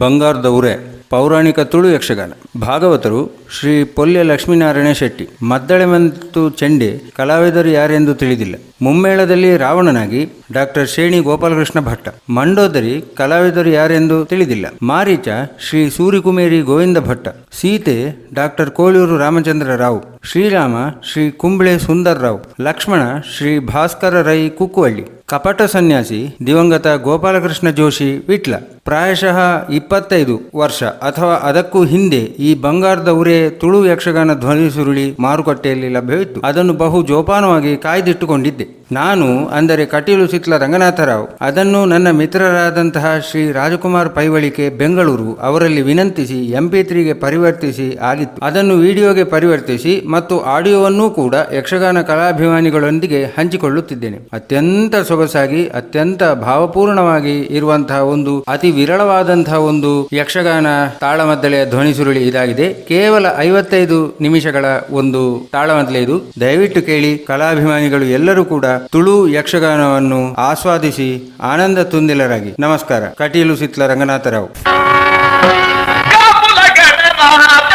ಬಂಗಾರದ ಉರೆ ಪೌರಾಣಿಕ ತುಳು ಯಕ್ಷಗಾನ. ಭಾಗವತರು ಶ್ರೀ ಪೊಲ್ಯ ಲಕ್ಷ್ಮೀನಾರಾಯಣ ಶೆಟ್ಟಿ. ಮದ್ದಳೆ ಮತ್ತು ಚೆಂಡೆ ಕಲಾವಿದರು ಯಾರೆಂದು ತಿಳಿದಿಲ್ಲ. ಮುಮ್ಮೇಳದಲ್ಲಿ ರಾವಣನಾಗಿ ಡಾಕ್ಟರ್ ಶೇಣಿ ಗೋಪಾಲಕೃಷ್ಣ ಭಟ್ಟ. ಮಂಡೋದರಿ ಕಲಾವಿದರು ಯಾರೆಂದು ತಿಳಿದಿಲ್ಲ. ಮಾರೀಚ ಶ್ರೀ ಸೂರಿಕುಮೇರಿ ಗೋವಿಂದ ಭಟ್ಟ. ಸೀತೆ ಡಾಕ್ಟರ್ ಕೋಳೂರು ರಾಮಚಂದ್ರ ರಾವ್. ಶ್ರೀರಾಮ ಶ್ರೀ ಕುಂಬ್ಳೆ ಸುಂದರ್ ರಾವ್. ಲಕ್ಷ್ಮಣ ಶ್ರೀ ಭಾಸ್ಕರ ರೈ ಕುಕ್ಕುವಳ್ಳಿ. ಕಪಟ ಸನ್ಯಾಸಿ ದಿವಂಗತ ಗೋಪಾಲಕೃಷ್ಣ ಜೋಶಿ ವಿಟ್ಲ. ಪ್ರಾಯಶಃ 25 ವರ್ಷ ಅಥವಾ ಅದಕ್ಕೂ ಹಿಂದೆ ಈ ಬಂಗಾರದ ಉರೆ ತುಳು ಯಕ್ಷಗಾನ ಧ್ವನಿ ಸುರುಳಿ ಮಾರುಕಟ್ಟೆಯಲ್ಲಿ ಲಭ್ಯವಿತ್ತು. ಅದನ್ನು ಬಹು ಜೋಪಾನವಾಗಿ ಕಾಯ್ದಿಟ್ಟುಕೊಂಡಿದ್ದೆ ನಾನು, ಅಂದರೆ ಕಟೀಲು ಸಿತ್ಲ ರಂಗನಾಥರಾವ್. ಅದನ್ನು ನನ್ನ ಮಿತ್ರರಾದಂತಹ ಶ್ರೀ ರಾಜಕುಮಾರ್ ಪೈವಳಿಕೆ, ಬೆಂಗಳೂರು ಅವರಲ್ಲಿ ವಿನಂತಿಸಿ MP3ಗೆ ಪರಿವರ್ತಿಸಿ ಆಗಿತ್ತು. ಅದನ್ನು ವಿಡಿಯೋಗೆ ಪರಿವರ್ತಿಸಿ ಮತ್ತು ಆಡಿಯೋವನ್ನೂ ಕೂಡ ಯಕ್ಷಗಾನ ಕಲಾಭಿಮಾನಿಗಳೊಂದಿಗೆ ಹಂಚಿಕೊಳ್ಳುತ್ತಿದ್ದೇನೆ. ಅತ್ಯಂತ ಸೊಗಸಾಗಿ, ಅತ್ಯಂತ ಭಾವಪೂರ್ಣವಾಗಿ ಇರುವಂತಹ ಒಂದು ಅತಿ ವಿರಳವಾದಂತಹ ಒಂದು ಯಕ್ಷಗಾನ ತಾಳಮದ್ದಳೆಯ ಧ್ವನಿ ಸುರುಳಿ ಇದಾಗಿದೆ. ಕೇವಲ 55 ನಿಮಿಷಗಳ ಒಂದು ತಾಳಮದ್ದಳೆ ಇದು. ದಯವಿಟ್ಟು ಕೇಳಿ. ಕಲಾಭಿಮಾನಿಗಳು ಎಲ್ಲರೂ ಕೂಡ ತುಳು ಯಕ್ಷಗಾನವನ್ನು ಆಸ್ವಾದಿಸಿ ಆನಂದ ತುಂದಿಲರಾಗಿ. ನಮಸ್ಕಾರ. ಕಟೀಲು ಸಿತ್ಲ ರಂಗನಾಥರಾವ್. ಕಾಪುಲ ಗಣನಾಥ.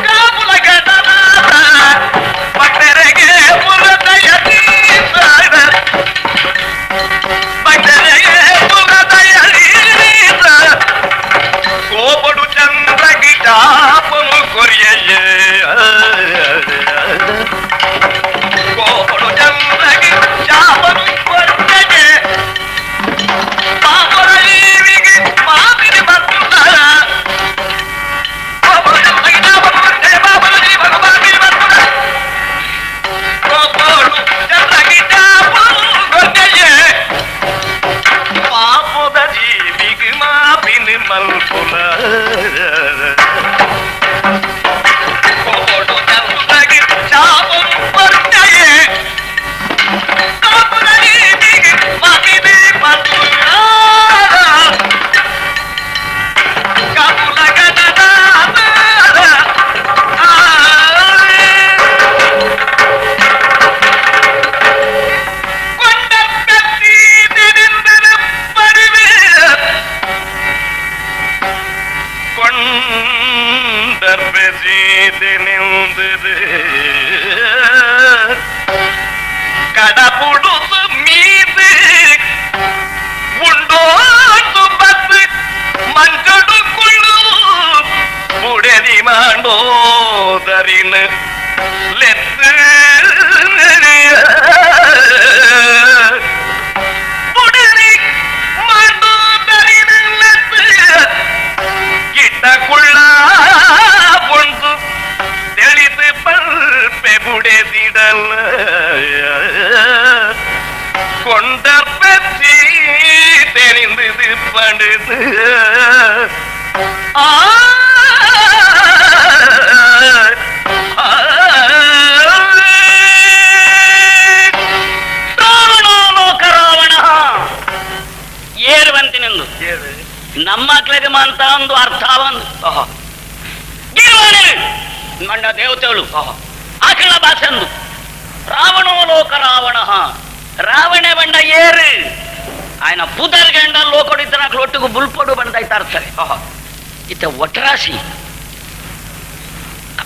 ಕಾಪುಲ ಗಣನಾಥ, ಭಕ್ತರಿಗೆ ಪುರದಯದೀಶ, ಭಕ್ತರಿಗೆ ಪುರದಯದೀಶ. ಕೋಪಡು ಚಂದ್ರಗಿ ಚಾಪನು ಕೊರಿಯೇ, ಕೋಪಡು ಚಂದ್ರಗಿ ಚಾಪನು ಕೊರಿಯೇ, ಪಾಪರ ಜೀವಿಗೆ ಮಾತಿನ ಬಂದ. ಕೋಪಡು ಚಂದ್ರಗಿ ಚಾಪನು ಕೊರಿಯೇ, ಪಾಪರ ಜೀವನ ಮಾತಿನ ಬಂದ. ಕೋಪಡು ಚಂದ್ರಗಿ ಚಾಪನು ಕೊರಿಯೇ, ಪಾಪದ ಜೀವಿಗೆ ಮಾಪಿನ ಮಲ್ಪುಲ. ಕೋಪಡು ಚಂದ್ರಗಿ ಚಾಪನು ಕೊರಿಯೇ, ಪಾಪದ ಜೀವಿಗೆ ಮಾಪಿನ ಬಂದ. ಕಾಪುಲ ಗಣನಾಥ. கடப்புடுத்து மீது உண்டோந்து பத்து மஞ்சடுக்குள்ளு புடதி மாண்டோதரின்னு லெத்து புடரி மாண்டோதரின்னு லெத்து ಗಿಟ್ಟಕುಳ್ಳ ಒಂದು ತಿಳಿದು ಪಲ್ಪೆ ಬುಡೆದಿಡಲ கொண்ட பற்றி தெரிந்தது படுது. ஆ ஆ. ರಾವಣೋ ಲೋಕ ರಾವಣ ಏರುವಂತಿನೆಂದು ನಮ್ಮ ಅಂತ ಒಂದು ಅರ್ಥ ಒಂದು ಗಿರ್ವಾಣೆ ಮಂಡ ದೇವತೆಗಳು ಆಕಳ ಭಾಷೆಂದು ರಾವಣೋ ಲೋಕ ರಾವಣ. ರಾವಣೆ ಬಂಡ ಏರು ఆయన ಪುದರ್ ಗಂಡ ಲೋಕೊಡಿದ್ದನ ಒಟ್ಟಿಗೂ ಬುಲ್ಪೊಡು ಬಂದಾಯ್ತಾ ಇರ್ತಾರೆ. ಇತ್ತ ಒಟ್ರಾಸಿ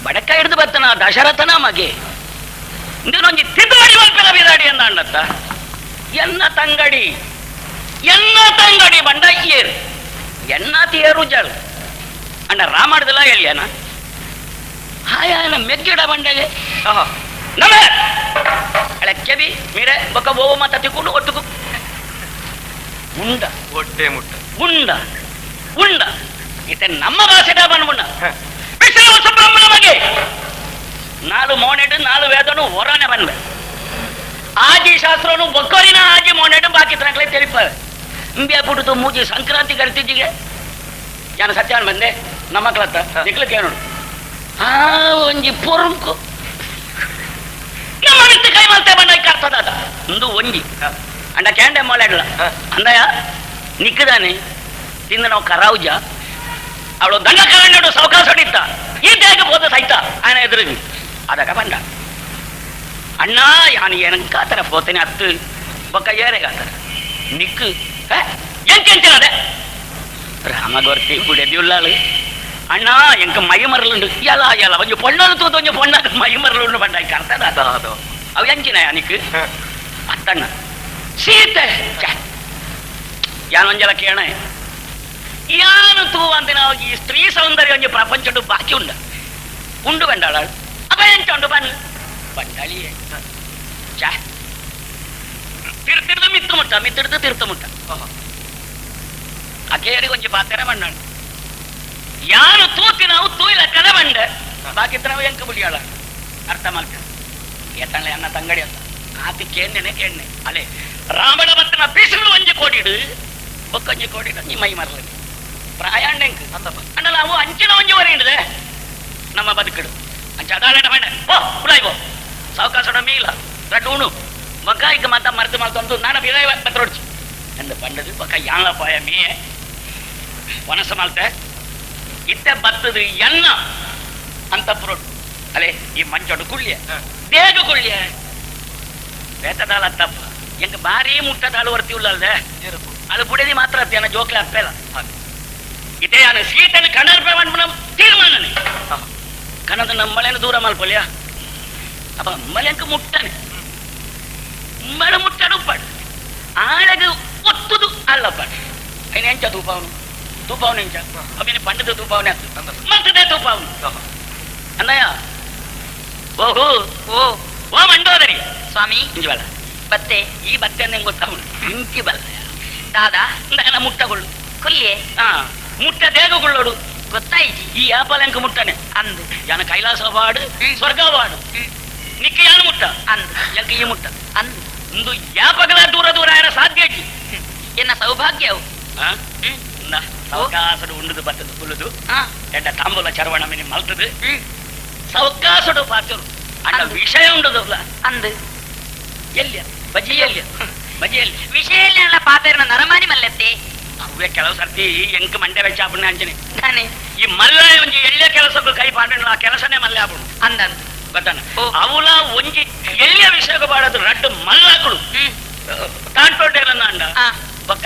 ಬಡಕ ಹಿಡಿದು ಬರ್ತನ ದಶರಥನ ಮಗೆ ಇಂದೊಂಜಿ ತಿದ್ದುವಡಿ ಮಲ್ಪಿನ ಬಿದಾಡಿ ಎಂದ ಅಣ್ಣತ್ತ ಎನ್ನ ತಂಗಡಿ, ಎನ್ನ ತಂಗಡಿ ಬಂಡ ಏರು ಎನ್ನಾತಿ ಏರು ಜಲ್ ಅಣ್ಣ ರಾಮಾಡ್ದಲ್ಲ ಹೇಳಿಯನ ಹಾಯ ಮೆಗ್ಗಿಡ ಬಂಡೆಗೆ ನಮ ಅಳೆ ಕೆಬಿ ಮೀರೆ ಬೊಕ್ಕ ಓವು ಮಾತ ತಿಕ್ಕೊಂಡು ಒಟ್ಟುಕು ಉಂಡ ಹೊಟ್ಟೆ ಮುಟ್ಟ ಉಂಡ ಉಂಡ ಇತ ನಮ್ಮ ಭಾಷೆದ ಬಂದ್ಬುಂಡ ವಿಶ್ವ ಸುಬ್ರಹ್ಮಣ ಬಗ್ಗೆ ನಾಲು ಮೋನೆಡು ನಾಲು ವೇದನು ಹೊರನೆ ಬಂದ್ವೆ. ಆಜಿ ಶಾಸ್ತ್ರನು ಬೊಕ್ಕರಿನ ಆಜಿ ಮೋನೆಡು ಬಾಕಿ ತನಕಲೆ ತಿಳಿಪಾವೆ. ಇಂಬಿಯ ಪುಟ್ಟುದು ಮೂಜಿ ಸಂಕ್ರಾಂತಿ ಕರಿತಿಜಿಗೆ ಯಾನ ಸತ್ಯಾನ್ ಬಂದೆ ನಮ್ಮ ಮಕ್ಕಳತ್ತ ನಿಕ್ಲಕ್ಕೆ ನೋಡು ಆ ಒಂಜಿ ಪೊರುಂಕು ನಮ್ಮ ಮಿತ್ತು ಕೈ ಮಲ್ತೆ ಬಂಡ ಕರ್ತದಾದ ಒಂದು ಒಂಜಿ. ಅಂಡ ಕ್ಯಾಂಡೆ ಮೊಳೆಡ್ಲ ಅಂದಯ ನಿಕ್ಕದಾನೆ ತಿಂದ ನಾವು ಕರಾವುಜ ಅವಳು ದಂಡಕಾರಣ್ಯಡು ಸಾವಕಾಶ ಹೊಡಿತ ಈ ದೇಹ ಬೋಧ ಸಹಿತ ಆಯನ ಎದುರಿಗೆ ಅದಕ ಬಂಡ ಅಣ್ಣ ಯಾನು ಏನಂಕಾತರ ಪೋತೇನೆ ಅತ್ತು ಬೊಕ್ಕ ಏರೆಗಾತರ ನಿಕ್ಕು ಎಂಕೆಂಚಿನದೆ ರಾಮಗೊರ್ತಿ ಬುಡೆದಿಯುಳ್ಳಾಳು ಅಣ್ಣ ಎಂಕ ಮೈ ಮರಲುಂಡು ಎಲ ಎಲ ಒಂಜಿ ಪೊಣ್ಣನು ತೂತು ಒಂಜಿ ಪೊಣ್ಣಗ ಮೈ ಮರಲುಂಡು ಬಂಡ ಕರ್ತದ ಅದು ಅವು ಎಂಚಿನ ಯಾನಿಕ್ ಅತ್ತಣ್ಣ ಸೀತೆ ಯಾನೊಂಜಲ ಕೇಣ ಯಾನು ತೂ ಅಂತ ನಾವು ಈ ಸ್ತ್ರೀ ಸೌಂದರ್ಯ ಒಂಜಿ ಪ್ರಪಂಚಡು ಬಾಕಿ ಉಂಡ ಉಂಡು ಬಂಡಾಳ ಅಪ್ಪ ಎಂಚ ಉಂಡು ಬನ್ ಬಂಡಾಳಿಯೇ ಛೆ ತಿರ್ತಿಡ್ದು ಮಿತ್ತು ಮುಟ್ಟ ಮಿತ್ತಿಡ್ದು ತಿರ್ತು ಮುಟ್ಟ ಅಕೇರಿ ಕೊಂಚ ಪಾತ್ರೆ ಬಂಡಾಳು ಯಾರು ತೂತಿ ನಾವು ತೂಯಿಲ ಕದ ಬಂಡೆ ಬಾಕಿ ನಾವು ಎಂಕ ಬುಡಿಯಾಳ ಅರ್ಥ ಮಾಡ್ಕ ಏತಣ್ಣ ಅನ್ನ ತಂಗಡಿ ಅಂತ ಆತಿ ಕೇಣ್ಣೆನೆ ಕೇಣ್ಣೆ ಅಲೆ ರಾವಣ ಬತ್ತನ ಬೀಸಲು ಒಂಜಿ ಕೋಡಿಡು ಬೊಕ್ಕೊಂಜಿ ಕೋಡಿಡು ನೀ ಮೈ ಮರಲಿ ಪ್ರಾಯಾಂಡ ಎಂಕ್ ಅಣ್ಣ ನಾವು ಅಂಚಿನ ಒಂಜಿ ವರೆಯಿಂಡದೆ ನಮ್ಮ ಬದುಕಡು ಅಂಚ ಅದಾಳಡ ಬೇಡ ಓ ಉಳಾಯ್ಬೋ ಸಾವಕಾಸಡ ಮೀಲ ರಡ್ಡು ಉಣು ಬೊಕ್ಕಾಯ್ಕ ಮಾತ ಮರೆತು ಮಲ್ತೊಂದು ನಾನ ಬಿದಾಯ ಪತ್ರೊಡ್ಚಿ ಎಂದ ಪಂಡದು ಬೊಕ್ಕ ಯಾಳ ಪಾಯ ಮೀಯೆ ವನಸ ಮಲ್ತೆ ಇತ್ತೆ ಬತ್ತದು ಎನ್ನ ಅಂತ ಪುರೋಡು ಅಲೆ ಈ ಮಂಚೊಡು ಕುಳ್ಳಿಯ ಬೇಗ ಕುಳ್ಳಿಯ ಬೇತದಾಳ ತಪ್ಪ ಎಂಕ ಭಾರಿ ಮುಟ್ಟದಾಳು ವರ್ತಿ ಉಳ್ಳಲ್ದೆ ಅದು ಬುಡದಿ ಮಾತ್ರ ಅತ್ತೇನ ಜೋಕ್ಲೆ ಅಪ್ಪೇಲ ಇದೇ ನಾನು ಸೀತನ ಕಣ್ಣರ್ಪೆ ಮಾಡ್ಬಿಡ ತೀರ್ಮಾನನೆ ಕಣದ ನಮ್ಮಳೇನು ದೂರ ಮಲ್ಪೊಲ್ಯ ಅಪ್ಪ ಮಲೆಂಕ ಮುಟ್ಟನೆ ಮಳ ಮುಟ್ಟಡು ಪಡ್ ಆಳಗ ಒತ್ತುದು ಅಲ್ಲಪ್ಪ ಐನ ಎಂಚ ತೂಪಾವನು ತೂಪಾವನು ಎಂಚ ಅಭಿನ ಪಂಡದ ತೂಪಾವನೆ ಆತು ಮತ್ತದೇ ತೂಪಾವನು ಅಣ್ಣಯ್ಯ ಓಹೋ ಓ ಓ ಮಂಡೋದರಿ ಸ್ವಾಮಿ ಇಂಚಿ ಬಲ್ಲ ಬತ್ತೆ ಈ ಬತ್ತೆ ನಿಂಗೆ ಗೊತ್ತಾವನು ಇಂಚಿ ಬಲ್ಲ ದಾದಾ ನನ್ನ ಮುಟ್ಟಗೊಳ್ಳು ಕುಲ್ಯೆ ಹಾ ಮುಟ್ಟ ದೇಗಗೊಳ್ಳೋಡು ಗೊತ್ತಾಯಿಜಿ ಈ ಯಾಪಲೆಂಕ ಮುಟ್ಟನೆ ಅಂದು ಯಾನ ಕೈಲಾಸ ವಾಡು ಸ್ವರ್ಗ ವಾಡು ನಿಕ್ಕ ಯಾನು ಮುಟ್ಟ ಅಂದು ಎಂಕ ಈ ಮುಟ್ಟ ಅಂದು ಇಂದು ಯಾಪಗಲ ದೂರ ದೂರ ಆಯನ ಸಾಧ್ಯ ಇಜ್ಜಿ ಎನ್ನ ಸೌಭಾಗ್ಯವು ಆ? ಇಂದ ಸಾವಕಾಸಡು ಉಂಡುದು ಬತ್ತದು ಕುಲ್ಲುದು ಆ ಎಡ್ಡ ತಾಂಬೂಲ ಚರವಣ ಮಿನಿ ಮಲ್ತದು ಹ್ಮ್ ಸಾವಕಾಸಡು ಪಾಚರು ಅಂಡ ಅಂದು. ವಿಷಯ ಉಂಡುದು ಅಂದು ಎಲ್ಲಿಯ ಬಜಿಯಲ್ಲಿ ಬಜಿಯಲ್ಲಿ ವಿಷಯ ಪಾಪೇರ್ನ ನರಮಾನಿ ಮಲ್ಲತ್ತೆ ಅವೇ ಕೆಲವು ಸರ್ತಿ ಎಂಕ ಮಂಡೆ ವೆಚ್ಚಾಪುಣ ಅಂಚನೆ ತಾನೆ ಈ ಮಲ್ಲ ಒಂಜಿ ಎಳ್ಳೆ ಕೆಲಸಕ್ಕೂ ಕೈ ಪಾಡಣ ಆ ಕೆಲಸನೇ ಮಲ್ಲೆ ಆಪುಣು ಅಂದಂದು ಗೊತ್ತಾನ ಓ. ಅವಲ ಒಂಜಿ ಎಳ್ಳೆ ವಿಷಯಕ್ಕೆ ಬಾಡದು ರಡ್ಡು ಮಲ್ಲಾಕುಡು ಹ್ಮ್ ತಾಂಟೋಟೇರನ್ನ ಅಂಡ ಆ ಬೊಕ್ಕ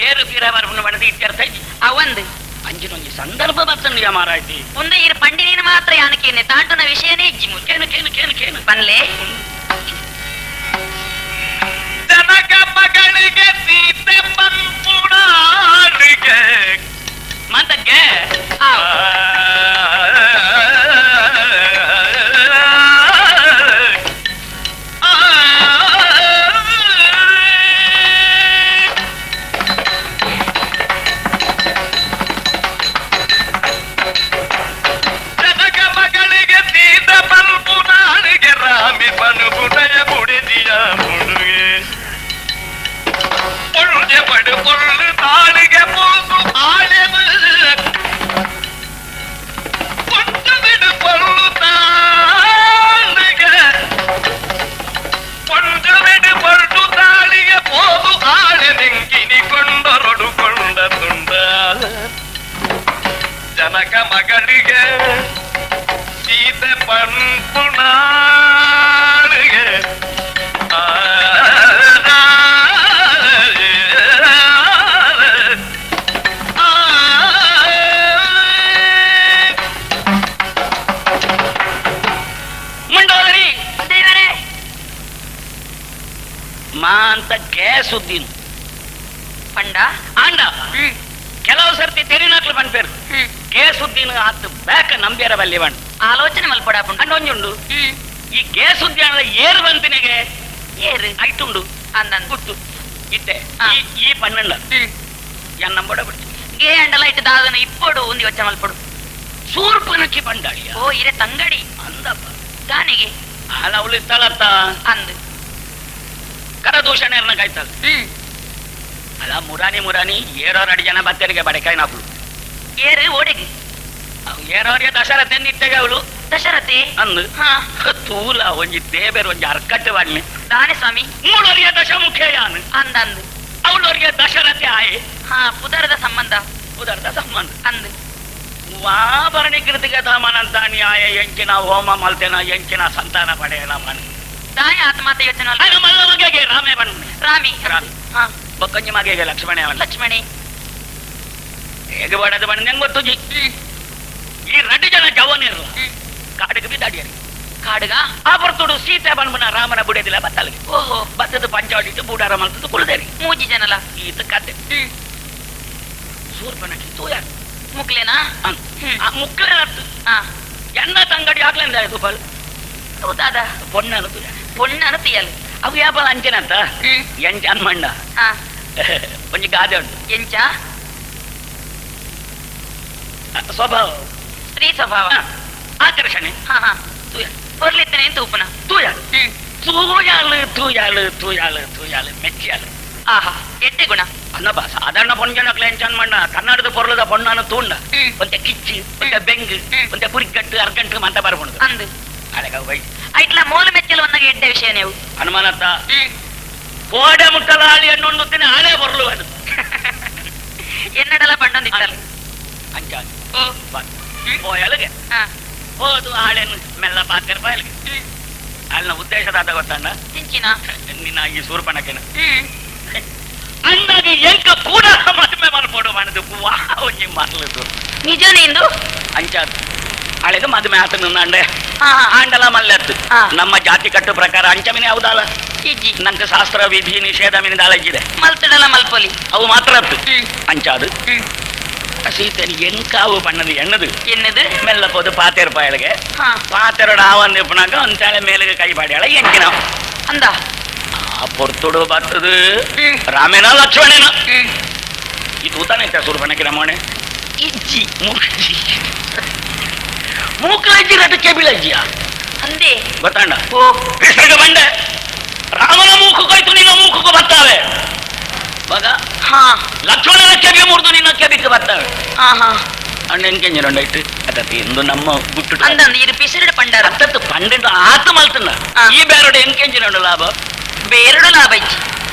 ಏರು ತೀರ ಬರ್ಪುನ ಬಣದ ಇತ್ಯರ್ಥ ಇಜ್ಜಿ ಅವಂದು ಅಂಚಿನೊಂಜಿ ಸಂದರ್ಭ ಬರ್ತಂಡು ಮಾರಾಯ್ತಿ ಮುಂದೆ ಇರು ಪಂಡಿನೇನು ಮಾತ್ರ ಯಾನಕೇನೆ ತಾಂಟುನ ವಿಷಯನೇ ಇಜ್ಜಿ ಮುಲ್ಲು. ಕೇನು ಕೇನು ಕೇನು ಕೇನು ಬನ್ಲೆ ಜನಕ ಮಗಳಿಗೆ ಸೀತೆ ಪಂಪುಣಾಳಿಗೆ ಮಂತಕ್ಕೆ ಆ ಜನಕ ಮಗಳಿಗೆ ಸೀತೆ ಪಂಪುಣಾಳಿಗೆ ರಾಮಿ ಪನುಪುಣಯ ಬುಡಿದಿಯ ಮುಡುಗೆ பொழுது படு பொருள் தாளிக போது ஆளவு பொண்டு பொருள் தாளிக பொண்டு விடு பொருள் தாளிக போது ஆளு நெங்கினி கொண்டரொடு கொண்ட துண்ட ಜನಕ ಮಗಳಿಗೆ ಸೀತೆ ಪಂಪುಣಾಳಿಗೆ ಆ ಮಂಡೋದರಿ ದೇವರೇ ಮಾಂತ ಸುದ್ದಿನು ಪಂಡ ಆಂಡ ಹ್ಮ್ ಕೆಲವು ಸರ್ತಿ ತೆರಿನಾಕ್ಲು ಪನ್ಪೇರು ಹ್ಮ್ ಸುದ್ದಿನ ಆತ್ ಬೇಕ ನಂಬ್ಯಾರ ಬಲ್ಲಿ ಬಣ್ಣ ಆಲೋಚನೆ ಮಲ್ಪಡಾಪುಂಡು ಅಂಡ ಒಂಜುಂಡು ಹ್ಮ್ ಈ ಸುದ್ದಿ ಏರು ಬಂತಿನಿಗೆ ಏರು ಐಟುಂಡು ಅಂದಂದು ಗುಟ್ಟು ಇತ್ತೆ ಆ. ಈ ಪನ್ನಂಡ ಹ್ಮ್ ಎನ್ ನಂಬೋಡ ಬಿಡ್ತು ಗೆ ಅಂಡಲ ಇಟ್ಟು ದಾದನ ಇಪ್ಪೊಡು ಉಂದಿ ವಚ್ಚ ಮಲ್ಪೊಡು ಸೂರ್ಪನಕ್ಕಿ ಪಂಡಾಳಿಯ ಓ ಇರೆ ತಂಗಡಿ ಅಂದಪ್ಪ ದಾನಿಗೆ ಆಲ ಅವಳು ಇತ್ತಾಳತ್ತ ಅಂದು ಕರದೂಷಣ ಕಾಯ್ತಾಳ ಹ್ಮ್ ಅಲ್ಲ ಮುರಾನಿ ಮುರಾನಿ ಏರೋರ್ ಅಡಿ ಜನ ಬತ್ತರಿಗೆ ಬಡಕಾಯಿ ನಾಪುಳು ಏರು ಓಡೆಗೆ ಏರೋರಿಗೆ ದಶರಥ ನಿತ್ತೆಗೆ ಅವಳು ದಶರಥೆ ಅಂದು ಹಾ ತೂಲ ಒಂಜಿ ದೇಬೇರು ಒಂಜಿ ಅರ್ಕಟ್ಟೆ ಬಾಡ್ಲಿ ದಾನೆ ಸ್ವಾಮಿ ಮೂಲೊರಿಯ ದಶಮುಖೇಯಾನು ಅಂದಂದು ಅವಳೊರಿಗೆ ದಶರಥೆ ಆಯೆ ಹಾ ಪುದರದ ಸಂಬಂಧ ಉದರದ ಸಂಬಂಧ ಅಂದು ವಾಭರಣಿ ಕೃತಿಗೆ ದಾಮನಂತ ನ್ಯಾಯ ಎಂಚಿನ ಹೋಮ ಮಲ್ತೆನ ಎಂಚಿನ ಸಂತಾನ ಪಡೆಯನ ಮನ್ ದಾಯ ಆತ್ಮಹತ್ಯೆ ಯೋಚನೆ ಆಗ ಮಲ್ಲ ಮಗೆಗೆ ರಾಮೇ ಬಣ್ಣ ರಾಮಿ ರಾಮಿ. ಹಾ ಬೊಕ್ಕಂಜಿ ಮಗೆಗೆ ಲಕ್ಷ್ಮಣೆ ಅವನ ಲಕ್ಷ್ಮಣಿ ಹೇಗೆ ಬಡದ ಬಣ್ಣ ಹೆಂಗ್ ಗೊತ್ತು ಜಿ ಈ ರಡ್ಡು ಜನ ಜವನಿರಲ್ಲ ಕಾಡಿಗೆ ಬಿದ್ದಾಡಿಯರಿ ಕಾಡುಗ ಆ ಬರ್ತುಡು ಸೀತೆ ಬಣ್ಣ ರಾಮನ ಬುಡದಿಲ್ಲ ಬತ್ತಲಿಗೆ ಓಹೋ ಬತ್ತದ ಪಂಚಾವಟಿಟ್ಟು ಬೂಡಾರ ಮಲ್ತದ್ದು ಕುಳ್ದೇರಿ ಮೂಜಿ ಜನಲ ಈತ ಕತೆ ಸೂರ್ಪನಕ್ಕೆ ತೂಯ ಮುಕ್ಲೇನಾ ಆ ಮುಕ್ಕಲೇನತ್ತು ಹಾ ಎನ್ನ ತಂಗಡಿ ಆಗ್ಲಿಂದ ಆಯ್ತು ಬಲ್ ಹೌದಾದ ಪೊಣ್ಣನು ತೂಯ ಪೊಣ್ಣನು ತೀಯಲು ಅವು ಯಾಪಲ ಅಂಚೆನಂತ ಎಂಚ ಅನ್ಮಂಡ ಹಾ ಒಂಜಿ ಗಾದೆ ಉಂಟು ಎಂಚ ಸ್ವಭಾವ ಸ್ತ್ರೀ ಸ್ವಭಾವ ಆಕರ್ಷಣೆ ಹಾ ಹಾ ತೂಯ ಹೊರ್ಲಿತ್ತನೆ ತೂಪುನ ತೂಯ ತೂಯಾಲು ತೂಯಾಲು ತೂಯಾಲು ತೂಯಾಲು ಮೆಚ್ಚಿಯಾಲು ಆಹಾ ಎಡ್ಡೆ ಗುಣ ಅನ್ನಪ್ಪ ಸಾಧಾರಣ ಪೊಂಜನಕ್ಲೆ ಎಂಚ ಅನ್ಮಂಡ ಕನ್ನಡದ ಪೊರ್ಲದ ಪೊಣ್ಣನ ತೂಂಡ ಒಂತೆ ಕಿಚ್ಚು ಒಂತೆ ಬೆಂಗ್ ಒಂತೆ ಪುರಿಗಟ್ಟು ಅರ್ಗಂಟು ಮಂತ ಬರ್ಕೊಂಡು ಅಂದು ಅಳೆಗ ಬೈ ಐಟ್ಲ ಮೂಲ ಮೆಚ್ಚಲು ಒಂದಾಗ ಎಡ್ಡೆ ವಿಷಯ ನೀವು ಹನುಮಾನತ್ತ ಕೋಡೆ ಮುಟ್ಟಲಾಳಿ ಅನ್ನೊಂದುತ್ತಿನ ಆಳೆ ಬರಲು ಅದು ಎನ್ನಡಲ ಪಂಡೊಂದಿತ್ತಲ್ಲ ಅಂಚ ಪೋಯಲಗೆ ಹೋದು ಆಳೆನು ಮೆಲ್ಲ ಪಾತ್ರ ಪಾಯಲ್ಗೆ ಅಲ್ಲಿನ ಉದ್ದೇಶದಾದ ಗೊತ್ತಣ್ಣ ಸಿಂಚಿನ ನಿನ್ನ ಈ ಸೂರ್ಪಣಕೆನ ಅಂದಾಗಿ ಎಂಕ ಕೂಡ ಮದುವೆ ಮಲ್ಪೋಡು ಮನದು ವಾ ಒಂಜಿ ಮರ್ಲದು ನಿಜನೇ ಇಂದು ಅಂಚ ಹಳೆದು ಮದುವೆ ಆತನ ಅಂಡೆ ಆಂಡಲ ಮಲ್ಲತ್ತು ನಮ್ಮ ಜಾತಿ ಕಟ್ಟು ಪ್ರಕಾರ ಅಂಚಮಿನ ಯಾವುದಲ್ಲ ಇಜ್ಜಿ ನಂಗೆ ಶಾಸ್ತ್ರ ವಿಧಿ ನಿಷೇಧ ಮಿನ ದಾಲಜ್ಜಿದೆ ಮಲ್ತಡಲ ಮಲ್ಪೊಲಿ ಅವು ಮಾತ್ರ ಅತ್ತು ಅಂಚಾದು ಸೀತೆನ್ ಎಂಕಾವು ಬಣ್ಣದು ಎಣ್ಣದು ಎನ್ನದು ಮೆಲ್ಲ ಪೋದು ಪಾತೇರು ಪಾಯಳಿಗೆ ಪಾತೆರಡು ಆವಂದು ಇಪ್ಪನಾಗ ಒಂದಾಳೆ ಮೇಲಿಗೆ ಕೈ ಬಾಡಿಯಾಳ ಎಂಕಿನ ಅಂದ ಆ ಪೊರ್ತುಡು ಬರ್ತದು ರಾಮೇನ ಲಕ್ಷ್ಮಣೇನ ಈ ತೂತಾನೆ ಸುರ್ಪಣಕ್ಕೆ ರಮಣೆ ಇಜ್ಜಿ ಮೂಕಜ್ಜಿ ಮೂಕಲಜ್ಜಿ ರಟ್ಟು ಕೆಬಿಲಜ್ಜಿಯ ಅಂದೇ ಗೊತ್ತಾಂಡ ಓ ಕೃಷ್ಣಗೆ ಬಂಡೆ ರಾಮನ ಮೂಕು ಕೊಯ್ತು ನಿನ್ನ ಮೂಕಕ್ಕೆ ಬರ್ತಾವೆ ಮಗ ಹಾ ಲಕ್ಷ್ಮಣನ ಕೆಬಿ ಮುರಿದು ನಿನ್ನ ಕೆಬಿಗೆ ಬರ್ತಾವೆ ಹಾ ಹಾ ಅಣ್ಣನ್ ಕೆಂಜನೊಂಡೈಟ್ ಅದಕ್ಕೆ ಇಂದು ನಮ್ಮ ಗುಟ್ಟು ಅಂದಂದು ಇದು ಪಿಸಿರಡು ಪಂಡಾರ ಅತ್ತತ್ತು ಪಂಡಿತ ಆತ ಮಲ್ತನ ಈ ಬೇರೊಡೆ ಎಂಕೆಂಜಿನೊಂಡು ಲಾಭ ಬೇರಡು ಲಾಭ ಇಜ್ಜಿ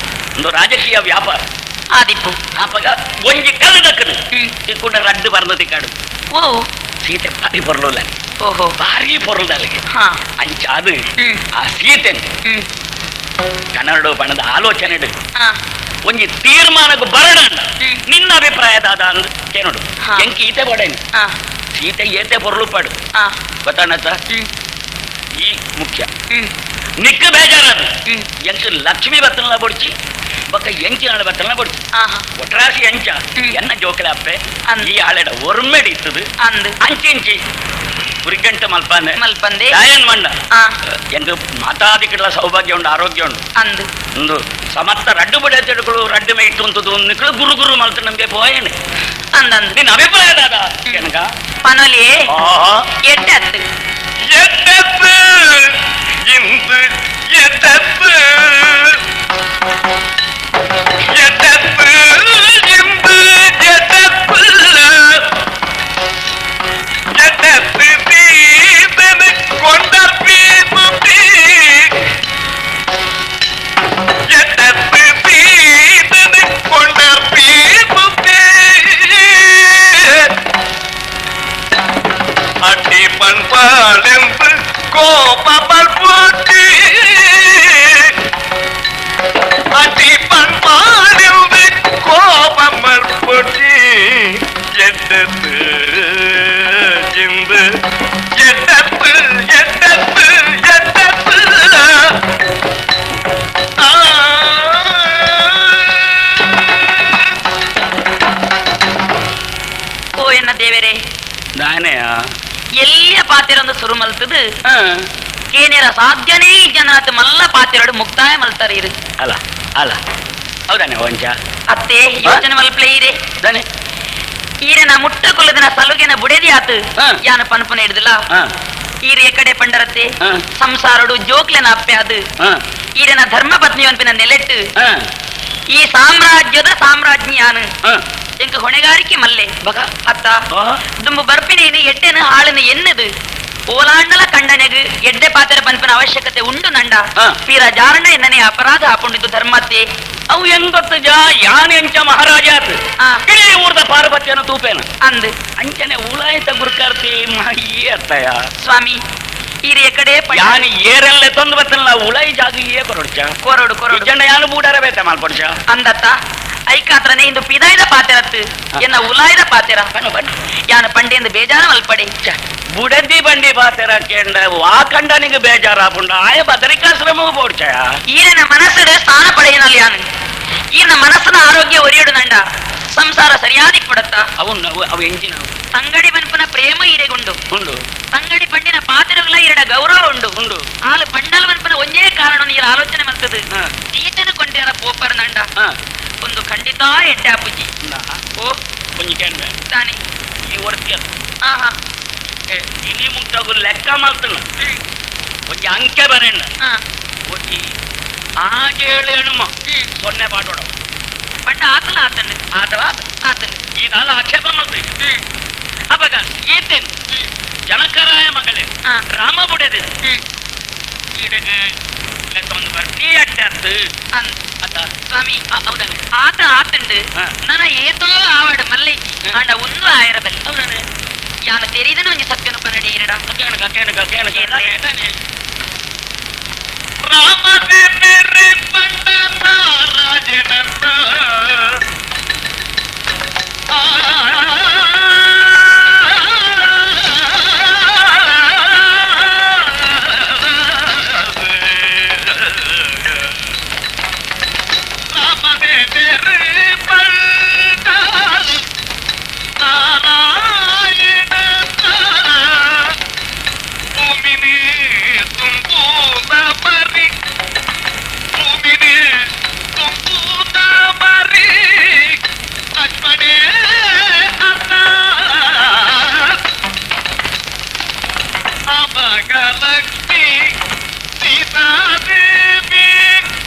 ಒಂದು ರಾಜಕೀಯ ವ್ಯಾಪಾರ ಆದಿಪ್ಪು ಆಪಗ ಒಂಜಿ ಕಲ್ಲು ದಕ್ಕದು ತಿಕ್ಕೊಂಡ ರಡ್ಡು ಬರ್ದು ತಿಕ್ಕಾಡು ಓ ಸೀತೆ ಭಾರಿ ಪೊರ್ಲುಲ್ಲ ಓಹೋ ಭಾರಿ ಪೊರ್ಲದಲ್ಲಿಗೆ ಹಾ ಅಂಚಾದು ಆ ಸೀತೆ ಕನ್ನಡ ಬಣ್ಣದ ಆಲೋಚನೆ ಒಂಜಿ ತೀರ್ಮಾನಕ್ಕೆ ಬರಣ ನಿನ್ನ ಅಭಿಪ್ರಾಯ ದಾದ ಅಂದ್ ಕೇನೋಡು ಎಂಕಿ ಈತೆ ಬೋಡೇನು ಸೀತೆ ಏತೆ ಪೊರ್ಲು ಪಾಡು ಗೊತ್ತಾಣತ್ತ ಈ ಮುಖ್ಯ ನಿಕ್ಕ ಬೇಜಾರದು ಎಂಕ್ ಲಕ್ಷ್ಮಿ ಬತ್ತನಲ ಬೊಡ್ಚಿ ಬೊಕ್ಕ ಎಂಚಿ ನಾಳೆ ಬತ್ತನಲ ಬೊಡ್ಚಿ ಒಟ್ರಾಸಿ ಎಂಚ ಎನ್ನ ಜೋಕಲೆ ಅಪ್ಪೆ ಈ ಆಳೆಡ ಒರ್ಮೆಡಿ ಇತ್ತದು ಅಂಚಿಂಚಿ ಉರಿಗಂಟೆ ಮಲ್ಪಂದೆ ಮಲ್ಪಂದೆ ದಾಯನ್ ಮಂಡ ಎಂಕ್ ಮಾತಾದಿಕಡ್ಲ ಸೌಭಾಗ್ಯ ಉಂಡು ಆರೋಗ್ಯ ಉಂಡು ಅಂದು ಒಂದು ಸಮಸ್ತ ರಡ್ಡು ಬಡೆ ತಿಳ್ಗಳು ರಡ್ಡು ಮೇ ಇಟ್ಟು ಅಂತದ್ದು ನಿಕ್ಕಳು ಗುರು ಗುರು ಮಲ್ತು ನಮ್ಗೆ ಪೋಯಣೆ ಅಂದಂದು ನಿನ್ನ ಅಭಿಪ್ರಾಯ ದಾದ ಎನಗ ಪನೊಲಿಯೇ ಎಡ್ಡತ್ತು ಎಡ್ಡತ್ತು ಇಂದು ಎಡ್ಡತ್ತು ಎಡ್ಡತ್ತು ಇಂದು ಎಡ್ಡತ್ತು ಎಡ್ಡತ್ತು தீதனு கொண்ட பீமுடி எட்டத்து தீதனு கொண்ட பீமுடி அட்டி பண்பாளென்று கோபமல் பூட்டி அட்டி பண்பாளென்று கோபமல் பூட்டி எட்டத்து இந்து எட்டத்து எட்டத்து எட்டத்து ಓ ಎನ್ನ ದೇವರೇ ದಾನೆಯ ಎಲ್ಲಿಯ ಪಾತಿರೊಂದು ಸುರು ಮಲ್ತದು ಕೇನೇರ ಸಾಧ್ಯನೇ ಜನಾತ್ ಮಲ್ಲ ಪಾತಿರಡು ಮುಕ್ತಾಯ ಮಲ್ತಾರೆ ಇದು ಅಲ್ಲ ಅಲ್ಲ ಹೌದಾನೆ ವಂಚ ಅತ್ತೆ ಯೋಚನೆ ಮಲ್ಪಲೆ ಈರೆ ದಾನೆ ಈರೆನ ಮುಟ್ಟ ಕೊಲ್ಲದಿನ ಸಲುಗೆನ ಬುಡೆದಿ ಆತು ಯಾನ ಪನ್ಪುನ ಹಿಡ್ದಿಲ್ಲ ಈರೆ ಕಡೆ ಪಂಡರತ್ತೆ ಸಂಸಾರಡು ಜೋಕ್ಲೆನ ಅಪ್ಪೆ ಅದು ಈರೆನ ಧರ್ಮ ಪತ್ನಿಯೊನ್ಪಿನ ನೆಲೆಟ್ಟು ಈ ಸಾಮ್ರಾಜ್ಯದ ಸಾಮ್ರಾಜ್ಞಿ ಯಾನು ಎಂಕ ಹೊಣೆಗಾರಿಕೆ ಮಲ್ಲೆ ಅತ್ತ ದುಂಬು ಬರ್ಪಿನೇನು ಎಟ್ಟೆನು ಹಾಳನು ಎನ್ನದು ಓಲಾಂಡಲ ಕಂಡನೆಗ್ ಎಡ್ಡೆ ಪಾತ್ರ ಪನ್ಪಿನ ಅವಶ್ಯಕತೆ ಉಂಡು ನಂಡ ಪೀರ ಜಾರಣ ಎನ್ನನೆ ಅಪರಾಧ ಆಪುಂಡಿದ್ದು ಧರ್ಮತ್ತೆ ಅವು ಹೆಂಗ್ ಜಾ ಯಾನ್ ಎಂಚ ಮಹಾರಾಜ ಇಡೀ ಊರ್ದ ಪಾರ್ವತಿಯನ್ನು ತೂಪೇನ ಅಂದ್ ಅಂಚನೆ ಉಳಾಯ್ತ ಗುರುಕಾರ್ತಿ ಮಾಯಿ ಅತ್ತಯ ಸ್ವಾಮಿ ಈರಿಯ ಕಡೆ ಯಾನ್ ಏರಲ್ಲೇ ತೊಂದು ಬತ್ತಲ್ಲ ಉಳಾಯಿ ಜಾಗ ಏ ಕೊರೊಡ್ಚ ಕೊರಡು ಕೊರಡು ಇಜ್ಜಂಡ ಯಾನು ಬೂಡಾರ ಬೇತ ಮಾಲ್ಪೊಡ್ಚ ಅಂದತ್ತ ಐಕಾತ್ರನೆ ಇಂದು ಪಿದಾಯ್ದ ಪಾತೆರತ್ತು ಎನ್ನ ಉಲಾಯ್ದ ಪಾತೆರ ಯಾನು ಪಂಡೆಂದು ಬೇಜಾರ ಮಲ್ಪಡೆ ಬುಡದಿ ಬಂಡಿ ಪಾತೆರ ಕೇಂಡ ವಾ ಕಂಡನಿಗೆ ಬೇಜಾರಾಪುಂಡ ಆಯ ಬದರಿಕಾಶ್ರಮ ಪೋಡ್ಚಯ ಈರನ ಮನಸ್ಸು ಸ್ಥಾನ ಪಡೆಯನಲ್ಲಿ ಯಾನು ಈರನ ಮನಸ್ಸಿನ ಆರೋಗ್ಯ ಒರಿಯಡು ನಂಡ ಸಂಸಾರ ಸರಿಯಾದಿ ಕೊಡತ್ತ ಅವನು ಅವು ಎಂಜಿನ ತಂಗಡಿ ಬನ್ಪನ ಪ್ರೇಮ ಈರೆಗುಂಡು ಉಂಡು ತಂಗಡಿ ಪಂಡಿನ ಪಾತೆರಗಳ ಈರಡ ಗೌರವ ಉಂಡು ಉಂಡು ಆಲು ಪಂಡಲ್ ಬನ್ಪನ ಒಂಜೇ ಕಾರಣ ಈರ ಆಲೋಚನೆ ಮಲ್ತದು ಸೀತನ ಕೊಂಡೇರ ಪೋಪರ್ ನಂಡ ಒಂದು ಖಂಡಿತ ಎಡ್ಡೆ ಅಪ್ಪುಜಿ ಓ ಒಂಜಿ ಕೇಂಡ ತಾನೆ ಈ ವರ್ತಿ ಆಹಾ ಇನಿ ಮುಕ್ತಗು ಲೆಕ್ಕ ಮಲ್ತನ ಒಂಜಿ ಅಂಕೆ ಬರೆಣ್ಣ ಒಂಜಿ ಆಜೇಳು ಎಣುಮ ಸೊನ್ನೆ ಪಾಟೋಡ ಪಂಡ ಆತಲ ಆತನು ಆತಲ ಆತನು ಈ ನಾಲ ಆಕ್ಷೇಪ ಮಲ್ತು ಅವಾಗ ಈತೇನು ಜನಕರಾಯ ಮಗಳೇ ರಾಮ ಬುಡದೆ ಈಡಗೆ ಲೆಕ್ಕ ಬರ್ತಿ ಅಡ್ಡರ್ತು ಅತ್ತ ಸ್ವಾಮಿ ಆತ ಆತಂಡು ನನ ಏತೋ ಆವಡು ಮಲ್ಲೆ ಆಂಡ ಒಂದು ಆಯರ ಬಲ್ಲಿ ಹೌದಾನೆ ಯಾನ ತೆರೀದನ ಒಂಜಿ ಸತ್ಯನು ಪನಡಿ ಈರಡ ಕೇಣಗ ಕೇಣಗ ಕೇಣಗ ರಾಮದೇವರೇ ಪಂಡ ನಾರಾಯಣನ ರಾಮದೇವರೇ ಪಂಡ ನಾರಾಯಣನ ಭೂಮಿನಿ ತುಂಬೂದ ಮರಿ ಭೂಮಿನಿ ತುಂಬೂದ ಮರಿ ಲಕ್ಷ್ಮಣೇ ಅನ್ನ ಅಮಗ ಲಕ್ಷ್ಮಿ ಸೀತಾದೇವಿ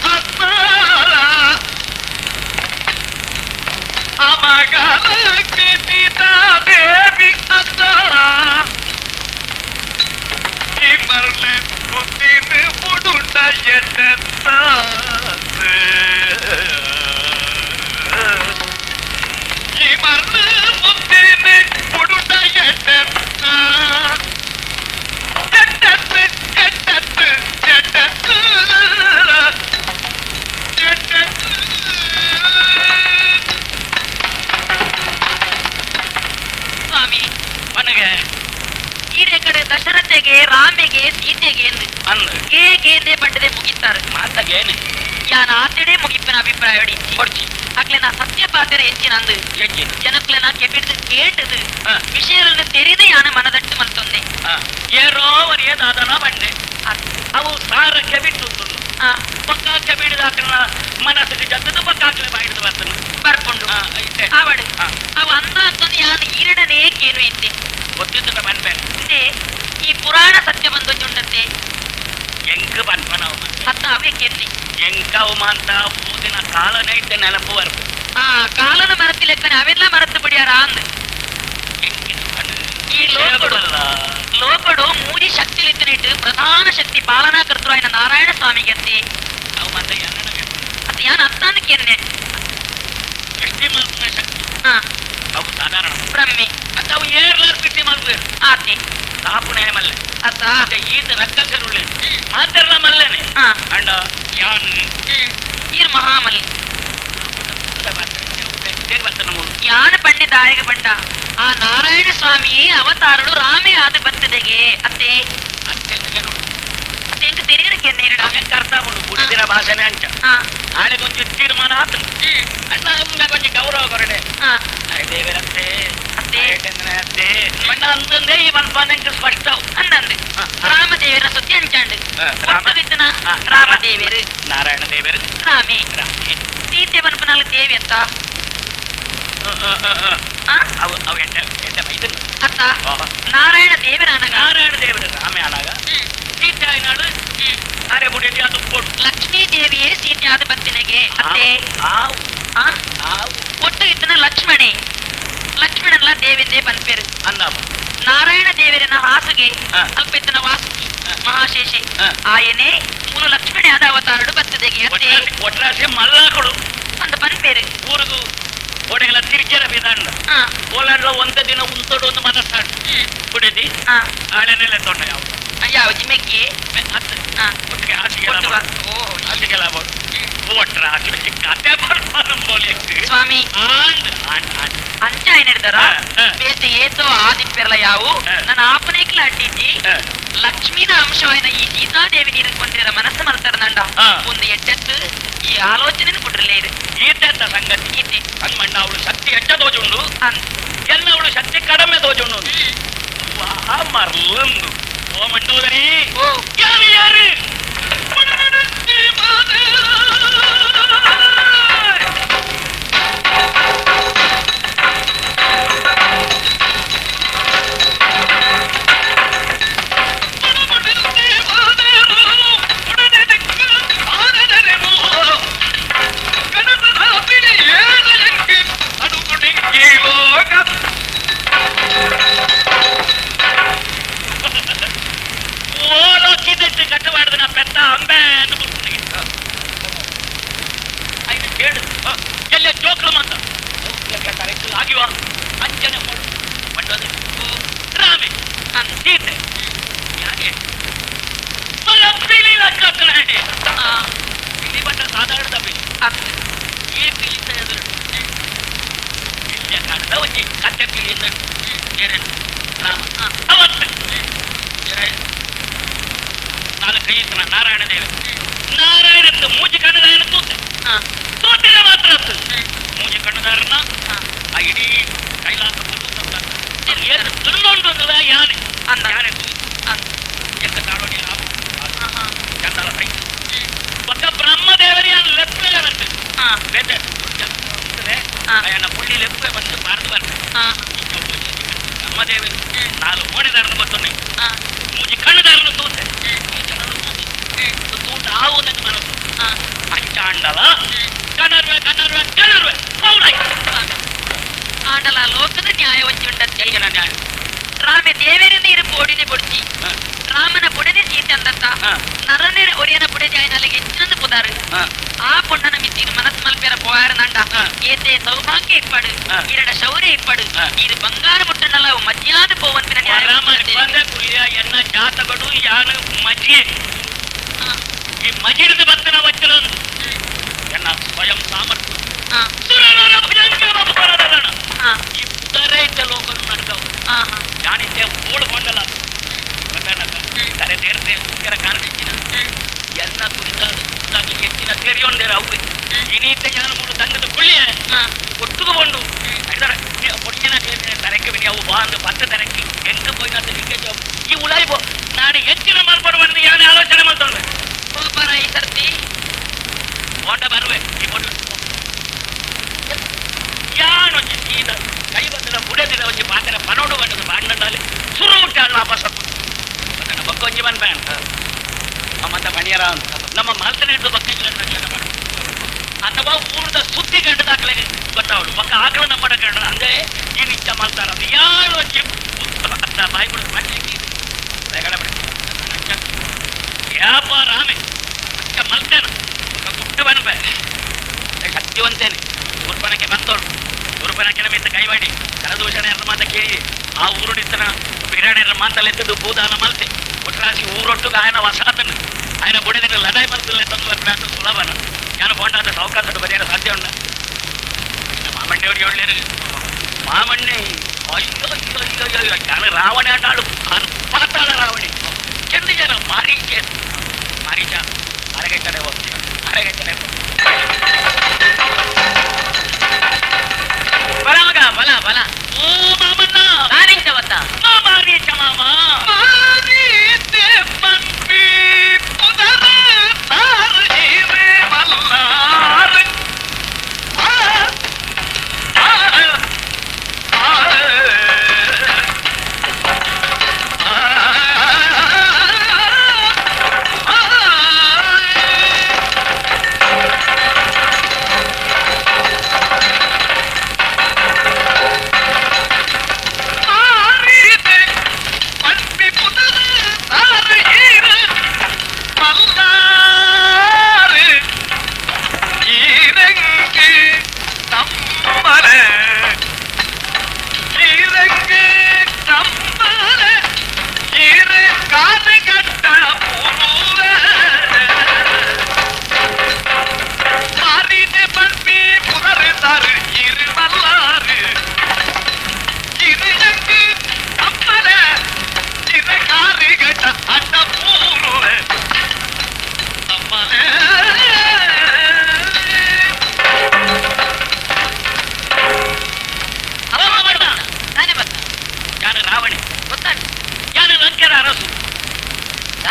ಅನ್ನ ಅಮಗ ಲಕ್ಷ್ಮಿ ಸೀತಾದೇವಿ ಅನ್ನ ಮರಳು புத்தினு புடுண்ட மரளு புத்தினு புடுண்ட எட்டத்து எட்டத்து எட்டத்து எட்டத்து. ಸ್ವಾಮಿ ಮನಗೆ ಈರೆ ಕಡೆ ದಶರಥೆಗೆ ರಾಮೆಗೆ ಸೀತೆಗೆ ಎಂದು ಅಂದು ಗೇ ಗೇದೆ ಪಂಡದೆ ಮುಗಿತಾರೆ ಮಾತಗೇನೆ ಯಾನ ಆತಡೆ ಮುಗಿಪಿನ ಅಭಿಪ್ರಾಯ ಕೊಡ್ಚಿ ಅಕ್ಲೆ ನಾ ಸತ್ಯ ಪಾತೆರ ಹೆಚ್ಚಿನಂದು ಹೆಚ್ಚಿನ ಜನಕ್ಲೆ ನಾ ಕೆಬಿಡ್ದು ಕೇಟದು ವಿಷಯಗಳನ್ನು ತೆರೆದು ಯಾನ ಮನದಟ್ಟು ಮಲ್ತೊಂದೆ ಏರೋ ವರಿಯ ದಾದನ ಬಂಡೆ ಅವು ಸಾರ ಕೆಬಿಟ್ಟು ಪಕ್ಕ ಕೆಬಿಡಿದ ಮನಸ್ಸಿಗೆ ಜದ್ದದು ಪಕ್ಕ ಹಾಕಲೆ ಬಾಯಿಡ್ದು ಬರ್ತನ ಬರ್ಕೊಂಡು ಆವಡು ಅವು ಅಂದ ಅಂತಂದು ಯಾನ ಈರಡನೇ ಕೇನು ಇದ್ದೆ ಗೊತ್ತಿದ್ದ ಬನ್ಬೇನೆ ಈ ಪುರಾಣ ಸತ್ಯ ಬಂದು ಉಂಡಂತೆ ಎಂಕ್ ಬನ್ಪನವು ಅತ್ತ ಅವೇ ಕೆನ್ನಿ ಎಂಕವು ಮಾಂತ ಊದಿನ ಕಾಲನೇ ಇದ್ದ ನೆನಪು ಬರ್ಪು ಆ ಕಾಲನ ಮರತಿ ಲೆಕ್ಕನೆ ಅವೆಲ್ಲ ಮರத்து ಬಿಡಿಯಾರ ಅಂದ್ ಈ ಲೋಕಡು ಲೋಕಡು ಮೂಡಿ ಶಕ್ತಿಲಿತ್ತನಿಟ್ಟು ಪ್ರಧಾನ ಶಕ್ತಿ ಪಾಲನಾ ಕರ್ತೃ ఆయన ನಾರಾಯಣ ಸ್ವಾಮಿಗೆ ಅತ್ತಿ ಅವು ಮಾತ ಅತ್ತ ಯಾನ್ ಅತ್ತಾನ ಕೆನ್ನೆ ಸೃಷ್ಟಿ ಮಲ್ಪುನ ಶಕ್ತಿ ಅವು ಸಾಧಾರಣ ಬ್ರಹ್ಮೆ ಅತ್ತ ಅವು ಏರ್ಲಾರ್ ಪಿಟ್ಟಿ ಮಲ್ಪು ಆತಿ ತಾಪುಣ ಮಲ್ಲೆ ಅತ್ತ ಈತ ರಕ್ಕಸರುಳ್ಳೆ ಮಾತೆಲ್ಲ ಮಲ್ಲೇನೆ ಅಂಡ ಯಾನ್ ಈರ್ ಮಹಾಮಲ್ ಯಾನ ಪಂಡಿತಾಯಗ ಬಂಡ ಆ ನಾರಾಯಣ ಸ್ವಾಮಿಯೇ ಅವತಾರಡು ರಾಮೇ ಆದ ಬತ್ತದೆಗೆ ಅತ್ತೆ ಅತ್ತೆ ತೆರೆಯರ ಕೆನ್ನೇರಡ ಅರ್ಥ ಉಂಟು ಭಾಷೆನೆ ಅಂಚ ನಾಳೆ ಕೊಂಚ ತೀರ್ಮಾನ ಆತು ಅಣ್ಣ ಅವಂಗ ಕೊಂಚ ಗೌರವ ಕೊರಡೆ ದೇವರತ್ತೆ ಅತ್ತೆ ಅತ್ತೆ ಬಣ್ಣ ಅಂತಂದೇ ಈ ಮನ್ಪಾನಂಕ ಸ್ಪಷ್ಟ ಅಂದಂದು ರಾಮದೇವರ ಸುದ್ದಿ ಅಂಚಾಂಡು ಒಟ್ಟುಗಿತ್ತನ ರಾಮದೇವರು ನಾರಾಯಣ ದೇವರು ರಾಮೇ ಸೀತೆ ಬನ್ಪನಾಲ ದೇವಿ ಅತ್ತ ಅವು ಅವು ಎಡ್ಡೆ ಎಡ್ಡೆ ಇದನ್ನು ಅತ್ತ ನಾರಾಯಣ ದೇವರಾನಗ ನಾರಾಯಣ ದೇವರು ರಾಮೆ ಆನಾಗ ಸೀತೆ ಆಯ್ನಾಳು ಅರೆ ಬುಡಿಯಲ್ಲಿ ಅದು ಕೊಡು ಲಕ್ಷ್ಮೀ ದೇವಿಯೇ ಸೀತೆ ಆದ ಬತ್ತಿನಗೆ ಅತ್ತೆ ಆವು ಒಟ್ಟು ಇತ್ತನ ಲಕ್ಷ್ಮಣೆ ಲಕ್ಷ್ಮಣನ್ಲ ದೇವಿಂದೇ ಪನ್ಪೇರು ಅಂದಾಮ ನಾರಾಯಣ ದೇವರನ ಹಾಸುಗೆ ಅಲ್ಪೆತ್ತನ ವಾಸುಕಿ ಮಹಾಶೇಷಿ ಆಯನೇ ಮೂಲು ಲಕ್ಷ್ಮಣೆ ಆದ ಅವತಾರಡು ಬತ್ತದೆಗೆ ಒಟ್ರಾಸಿ ಮಲ್ಲಾಕುಡು ಅಂದ ಪನ್ಪೇರು ಊರುಗು ಓಡೆಗೆಲ್ಲ ತಿರ್ಗೆರ ಬಿದಾಂಡ ಕೋಲಾಡ್ಲ ಒಂದ ದಿನ ಉಂತಡು ಒಂದು ಮನಸ್ಸಾಡು ಕುಡಿದಿ ಆಳೆನೆಲ್ಲ ತೊಂಡ ಯಾವ ಯಾವ ಜಿಮೆಕ್ಕೆ ಒಟ್ಟಿಗೆ ಹಾಸಿಗೆ ಹಾಸಿಗೆ ಲಾಭ ಒಟ್ರ ಹಾಸಿಗೆ ಕತೆ ಬರ್ಪಾರಂಬೋಲಿಕ್ಕೆ ಸ್ವಾಮಿ ಆಂಡ್ ಆಂಡ್ ಆಂಡ್ ಅಂಚ ಏನಿಡ್ದಾರ ಬೇತೆ ಏತೋ ಆದಿಪ್ಪೆರ್ಲ ಯಾವು ನನ್ನ ಆಪನೇಕ್ಲ ಅಡ್ಡಿದ್ದಿ ಲಕ್ಷ್ಮೀನ ಅಂಶವಾಯಿನ ಈ ಸೀತಾದೇವಿ ನೀರು ಕೊಂಡಿರ ಮನಸ್ಸು ಮಲ್ತಾರ ನಂಡ ಒಂದು ಎಟ್ಟತ್ತು ಈ ಆಲೋಚನೆ ಕೊಟ್ಟಿರಲೇರು ಈತ ಸಂಗತಿ ಈತೆ ಹನುಮಣ್ಣ ಅವಳು ಶಕ್ತಿ ಎಟ್ಟ ದೋಜುಂಡು ಎಲ್ಲ ಅವಳು ಶಕ್ತಿ ಕಡಿಮೆ ದೋಜುಂಡು ವಾ ಮರ್ಲಂದು ಓ ಮಂಡೋದರಿ ಓ ಯಾರು ಯಾರು ಕಟ್ಟಬಾರ್ದು ನಾ ಪೆತ್ತ ಅಂಬೆ ಅಂತ ಬರ್ತೀನಿ ಐದು ಕೇಳು ಎಲ್ಲ ಜೋಕ್ಲು ಮಂತ ಆಗಿವ ಅಂಜನೆ ಮಂಡೋದು ರಾಮೆ ಸೀತೆ ಯಾಕೆ ಮಲ್ಲ ಪಿಲಿ ಲಕ್ಕತ್ತನ ಪಿಲಿ ಬಂಡ ಸಾಧಾರಣದ ಪಿಲಿ ಈ ಪಿಲಿ ಎದುರು ಪಿಲಿಯ ಕಾಣದ ಒಂಜಿ ಕತ್ತೆ ಪಿಲಿ ರಾಮ ಅವತ್ತು ನಾನು ಕೈಯಿತ್ತನ ನಾರಾಯಣ ದೇವ ನಾರಾಯಣದ್ದು ಮೂಜಿ ಕಣ್ಣದಾರನ ತೂತೆ ತೂತಿನ ಮಾತ್ರ ಮೂಜಿ ಕಣ್ಣದಾರನ ಆ ಇಡೀ ಕೈಲಾಸ ಏನು ತಿರುಂಡು ಯಾನೆ ಯಾನೆ ಎಕ್ಕ ತಾಳೋಡಿ ಚಂದಲ ಸೈ ಪಕ್ಕ ಬ್ರಹ್ಮದೇವರಿ ಲೆಪ್ಪೆ ಬಂತು ಬೇತೆ ಅಯ್ಯನ ಪುಳ್ಳಿ ಲೆಪ್ಪೆ ಬಂದು ಬಾರದು ಬರ್ತೆ ಬ್ರಹ್ಮದೇವರು ನಾಲು ಓಣೆದಾರನ ಗೊತ್ತೊನ್ನೆ ಮೂಜಿ ಕಣ್ಣದಾರನ ತೂತೆ ತೂಟ ಆವು ನನ್ನ ಮನಸ್ಸು ಅಂಚಾಂಡಲ ಕನರ್ವೆ ಕನರ್ವೆ ಕನರ್ವೆ ಆಂಡಲ ಲೋಕದ ನ್ಯಾಯ ಒಂಜಿ ಉಂಡತ್ತೆ ನ್ಯಾಯ ರಾಮೆ ದೇವರ ನೀರು ಪೋಡಿನೆ ಬೊಡ್ಚಿ ರಾಮನ ಬುಡದೆ ಸೀತೆ ಅಂದತ್ತ ನರನೇ ಒರಿಯನ ಬುಡದೆ ಆಯ್ನಲ್ಲಿಗೆ ಹೆಚ್ಚಿನಂದು ಪುದಾರು ಆ ಪೊಣ್ಣನ ಮಿತ್ತಿನ ಮನಸ್ಸು ಮಲ್ಪೆರ ಪೋಯಾರ ನಂಡ ಏತೆ ಸೌಭಾಗ್ಯ ಇಪ್ಪಡು ಇರಡ ಶೌರ್ಯ ಇಪ್ಪಡು ಇದು ಬಂಗಾರ ಮುಟ್ಟನಲ್ಲ ಮಧ್ಯಾಹ್ನ ಪೋವನ್ಪಿನ ನ್ಯಾಯ ಎನ್ನ ಜಾತಕಡು ಯಾನು ಮಜಿಯೆ ಈ ಮಜಿಡಿದ ಬತ್ತನ ವಜ್ರಂದು ಎನ್ನ ಸ್ವಯಂ ಸಾಮರ್ಥ್ಯ ಸುರನರ ಭುಜಂಗಮ ಪರದರಣ ಈ ಪುದರೈತ ಲೋಕನು ನಡ್ಕವು ಜಾಣಿತೆ ಓಡು ಕೊಂಡಲ ತಲೆ ತೇರ್ತೆ ಉಗ್ಗರ ಕಾರಣಕ್ಕಿನ ಎಲ್ಲ ಕುರಿತಾದ ಹೆಚ್ಚಿನ ತೆರೆಯೊಂದೇರ ಅವು ಇನೀತೆ ಯಾನು ಮೂಡು ತಂಗದ ಕುಳ್ಳಿಯ ಒಟ್ಟುಗು ಕೊಂಡು పొడిచిన ತರಕ್ಕೆ ಬಿಡಿ ಅವು ಬಾ ಅಂದು ಪತ್ತ ತರಕ್ಕೆ ಎಂತ ಪೋಯಿನ ಈ ಉಳಾಯಿ ಪೋ ನಾನು ಹೆಚ್ಚಿನ ಮಲ್ಪಡು ಯಾನೆ ಆಲೋಚನೆ ಮಾಡ್ತೊಂಡೆ ಈ ಸರ್ತಿ ಓಟ ಬರುವೆ ಈ ಪೊಡು ಯಾನೊಂಜಿ ಸೀದ ಕೈ ಬತ್ತದ ಬುಡದಿದ ಒಂಜಿ ಪಾತ್ರ ಪನೋಡು ಬಂದದ ಬಾಂಡಂಡಾಲೆ ಸುರು ಮುಟ್ಟಾಳು ವಾಪಸ್ ಬಕ್ಕೊಂಜಿ ಬನ್ ಬ್ಯಾನ್ ನಮ್ಮಂತ ಪಣಿಯರ ನಮ್ಮ ಮಲ್ತನೆ ಹಿಡಿದು ಬಕ್ಕ ಅಥವಾ ಊರದ ಸುದ್ದಿ ಗಂಡ ದಾಖಲೆ ಗೊತ್ತಾವಳು ಬಕ್ಕ ಆಕಳ ನಮ್ಮ ಗಂಡ ಅಂದ್ರೆ ಈ ನಿಚ್ಚ ಮಾಡ್ತಾರ ಅದು ಯಾರು ಅಂತ ಬಾಯಿ ಬಿಡುದು ಮಣ್ಣಿ ಯಾಪ ರಾಮೆ ಅಕ್ಕ ಮಲ್ತೇನ ಗುಟ್ಟು ಬನ್ಬೆ ಸತ್ಯವಂತೇನೆ ಉರ್ಪನಕ್ಕೆ ಬಂತೋಳು ಉರ್ಪನಕ್ಕೆ ಮಿತ್ತ ಕೈವಾಡಿ ಕರದೂಷಣ ಮಾತ ಕೇಳಿ ಆ ಊರುಡಿತ್ತನ ಬಿರಾಣಿರ ಮಾತಲೆತ್ತದು ಭೂದಾನ ಮಲ್ತೆ ಒಟ್ರಾಸಿ ಊರೊಟ್ಟು ఆయన ವಸಾತನು ఆయన ಬುಡದಿನ ಲಡಾಯಿ ಮಲ್ತಲ್ಲೇ ತಂದು ಬರ್ಬೇಕು ಸುಲಭನ ನಾನು ಬೋಂಡಾದ ಸಾವಕಾಶ ಬರೆಯಲು ಸಾಧ್ಯ ಉಂಟ ಮಾಮಣ್ಣೆಯವ್ರಿಗೆ ಹೇಳಲೇರು ಮಾಮಣ್ಣೆ ಅಯ್ಯೋ ಅಯ್ಯೋ ಅಯ್ಯೋ ಅಯ್ಯೋ ನಾನು ರಾವಣೆ ಆಟಾಳು ಪಾತಾಳ ರಾವಣೆ ಚೆಂದ ಜನ ಮಾರೀಚೆ ಮಾರೀಚ ಅರಗಟ್ಟನೆ ಹೋಗ್ ಅರಗಟ್ಟನೆ ಬಲ ಮಗ ಬಲ ಬಲ ಓ ಮಾಮಣ್ಣ ನಾನಿಂಚವತ್ತ ಮಾರೀಚ ಮಾಮ ಮಾರೀತೆ ಪಂಪಿ ಪುದರ ತಾರೀರೆ ಮಲ್ಲಾರು ಆ ಆ ಆ ಆ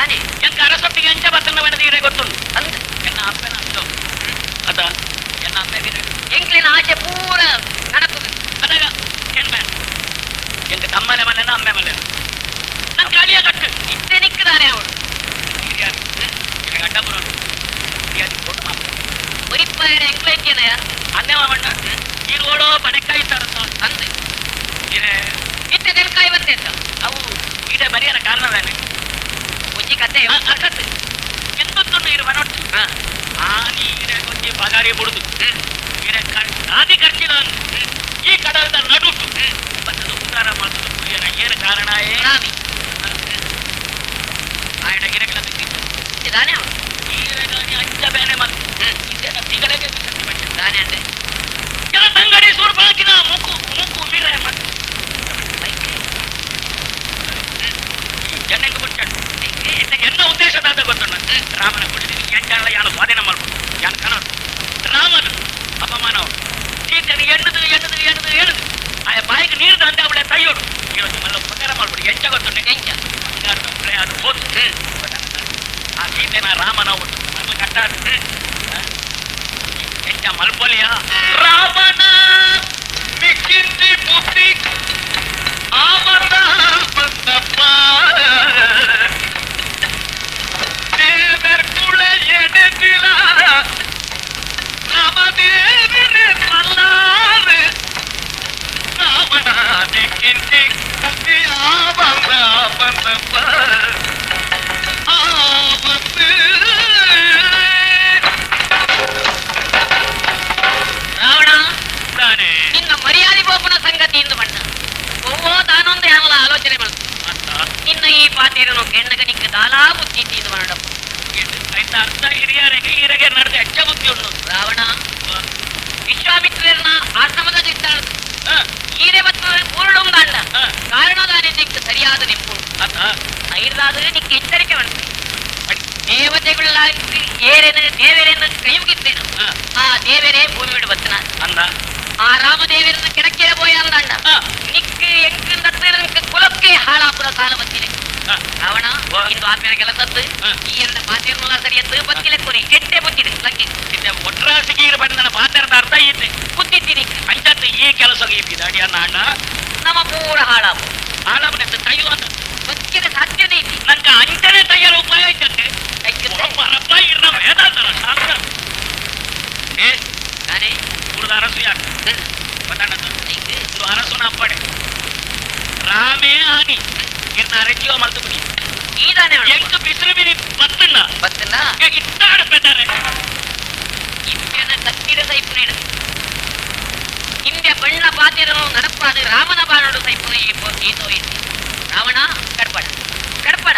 ದಾನೆ ಎಂಕ ಅರಸೊಟ್ಟಿಗೆ ಎಂಚ ಬತ್ತನ ಬಣ್ಣದ ಈರೆ ಗೊತ್ತುಂಡು ಅಂದ್ ಎನ್ನ ಅಪ್ಪನ ಅಂದು ಅದ ಎನ್ನ ಅಪ್ಪೆ ಎಂಕ್ಲಿನ ಆಚೆ ಪೂರ ನಡಪುದು ಅದಾಗ ಕೆಣ್ಮೆ ಎಂಕ ತಮ್ಮನೆ ಮನೆನ ಅಮ್ಮೆ ಮನೆನ ನನ್ ಕಾಳಿಯ ಕಟ್ಟು ಇತ್ತೆ ನಿಕ್ಕದಾನೆ ಅವಳು ಅಡ್ಡ ಬರೋಣ ಒರಿಪ್ಪಾಯರ ಎಂಕ್ಲೈಕ್ಯನಯ ಅನ್ನೆ ಮಾಮಣ್ಣ ಈ ರೋಡೋ ಬಣಕಾಯಿ ತರತ್ತ ಅಂದ್ ಇರೆ ಇತ್ತೆ ತೆಲ್ಕಾಯಿ ಬರ್ತೇತ ಅವು ಈಡೆ ಬರಿಯರ ಕಾರಣವೇನೆ ಒಂಜಿ ಕತೆ ಅಕತ್ ಎಂತೊಂದು ಇರು ಮನೊಟ್ಟು ಆ ನೀರೆ ಒಂಜಿ ಬಗಾರಿ ಬುಡುದು ಈರೆ ಆದಿ ಖರ್ಚಿನ ಈ ಕಡಲದ ನಡುಟು ಬತ್ತದ ಉದ್ದಾರ ಮಾಡ್ತದ ಪುರಿಯನ ಏನು ಕಾರಣ ರಾಮಿ ಆಯಡ ಗಿರಗಳ ಬಿದ್ದಿತ್ತು ಇದಾನೆ ಅವಳು ಈರೆಗಾಗಿ ಅಂಚ ಬೇನೆ ಮತ್ತು ಇದನ್ನ ತಿಗಳಿಗೆ ಬಿಸಿಲು ಬಂದಿದೆ ದಾನೆ ಅಂದ್ರೆ ಕೆಲ ತಂಗಡಿ ಸೂರ್ಪಾಕಿನ ಮೂಕು ಮೂಕು ಮೀರ ಮತ್ತು ಜನಕ್ಕೆ ಬಿಟ್ಟಾಡು ಎನ್ನ ಉದ್ದೇಶದಾದ ಗೊತ್ತುಂಟು ರಾಮನ ಕೊಟ್ಟಿದ್ದೀನಿ ಎಂಜಾಳ ಯಾನು ಸ್ವಾಧೀನ ಮಾಡ್ಬೋದು ಯಾನು ಕನಸು ರಾಮನು ಅಪಮಾನ ಅವಳು ಸೀತೆನ ಎಣ್ಣದು ಎಣ್ಣದು ಎಣ್ಣದು ಎಣ್ಣದು ಆ ಬಾಯಿಗೆ ನೀರು ದಂತೆ ಅವಳೆ ತಯ್ಯೋಡು ಇವತ್ತು ಮಲ್ಲ ಉಪಕಾರ ಮಾಡ್ಬಿಡಿ ಎಂಚ ಗೊತ್ತುಂಟು ಎಂಚ ಬಂಗಾರದ ಉಳೆ ಅದು ಹೋತು ಆ ಸೀತೆನ ರಾಮನ ಒಟ್ಟು ಮಲ್ಲ ಕಟ್ಟಾಡು ಎಂಚ ಮಲ್ಪೊಲಿಯ ರಾವಣ ಮಿಕ್ಕಿಂದಿ ಬುದ್ಧಿ ಆವರ ಬಂದಪ್ಪ ದೇವರ್ ಕುಳ ಎಡೆದಿಲ ರಾಮದೇವರ ಮಲ್ಲಾರೆ ರಾವಣ ಮಿಕ್ಕಿಂದಿ ಬುದ್ಧಿ ಆವರ ಬಂದಪ್ಪ ಆವತ್ತು ರಾವಣ ತಾನೆ ನಿನ್ನ ಮರ್ಯಾದೆ ಬೋಪನ ಸಂಗತಿ ಎಂದು ಬಣ್ಣ ಒವ್ವೋ ತಾನೊಂದು ಯಾವಲ ಆಲೋಚನೆ ಮಾಡು ಅಂತ ನಿನ್ನ ಈ ಪಾತೇರನು ಕೆಣ್ಣಗ ನಿಕ್ಕ ದಾಲಾ ಬುದ್ಧಿ ಇದು ಮಾಡಪ್ಪ ಆಯ್ತಾ ಅರ್ಥ ಹಿರಿಯರಿಗೆ ಹಿರಗೆ ನಡೆದ ಹೆಚ್ಚ ಬುದ್ಧಿ ಉಂಟು ರಾವಣ ವಿಶ್ವಾಮಿತ್ರರನ್ನ ಆಶ್ರಮದ ದಿಟ್ಟಾಳು ಈರೆ ಮತ್ತು ಪೂರ್ಣಂದಾಂಡ ಕಾರಣದಾನೆ ನಿಕ್ಕ ಸರಿಯಾದ ನಿಂಪು ಅತ್ತ ಐದಾದ ನಿಕ್ಕ ಎಚ್ಚರಿಕೆ ಮಾಡ್ತೀನಿ ದೇವತೆಗಳ ಏರೇನು ದೇವರೇನು ಕೈಮುಗಿದ್ದೇನು ಆ ದೇವರೇ ಭೂಮಿ ಬಿಡು ಬತ್ತನ ಅಂದ ಆ ರಾಮದೇವರನ್ನು ಕೆಡಕ್ಕೆ ಬೋಯ ಅಂದಾಂಡ ನಿಕ್ಕ ಎಂಕ್ ಕುಲಕ್ಕೆ ಹಾಳಾಪುರ ಸಾಲ ಬತ್ತಿದೆ ರಾವಣ ಇಂದು ಆತ್ಮೀಯ ಕೆಲಸದ್ದು ಈ ಎರಡು ಪಾತೇರ್ನುಲ ಸರಿಯದ್ದು ಬತ್ತಿಲೆ ಕುರಿ ಕೆಟ್ಟೆ ಬುದ್ಧಿದೆ ಲಂಕೆ ಒಟ್ರಾಸಿಗೆ ಇರು ಬಣ್ಣನ ಪಾತ್ರದ ಅರ್ಥ ಐತೆ ಬುದ್ಧಿದ್ದೀನಿ ಅಂಚತ್ತು ಈ ಕೆಲಸ ಈ ಬಿದಾಡಿಯ ಅಣ್ಣ ನಮ್ಮ ಪೂರ ಹಾಳಾಪು ಹಾಳಾಪುನ ತಯ್ಯು ಅಂತ ಬದುಕಿನ ಸಾಧ್ಯತೆ ಐತಿ ನಂಗೆ ಅಂಚನೆ ತಯ್ಯರ ಉಪಾಯ ಐತಂತೆ ಪರಪ್ಪ ಇರ್ನ ವೇದಾಂತರ ಶಾಸ್ತ್ರ ಏ ನಾನೇ ಕುಡ್ದ ಅರಸು ಯಾಕೆ ಗೊತ್ತಾಣದ್ದು ಇದು ಅರಸುನ ಅಪ್ಪಡೆ ರಾಮೇ ಆನಿ ಇರ್ನ ಅರಜಿಯೋ ಮಲ್ತು ಬಿಡಿ ಈದಾನೆ ಎಂಟು ಬಿಸಿಲು ಬಿಡಿ ಬತ್ತಣ್ಣ ಬತ್ತಲ್ಲ ಇತ್ತಾಡ ಪೆದ್ದಾರೆ ಇಂದ್ಯನ ಕತ್ತಿಡ ಸೈಪುನ ಇಂದ್ಯ ಬಣ್ಣ ಪಾತಿರನು ನಡಪಾದ ರಾಮನ ಬಾಣೋಡು ಸೈಪುನ ಈತೋ ಇತ್ತಿ ರಾವಣ ಕಡ್ಪಡ ಕಡ್ಪಡ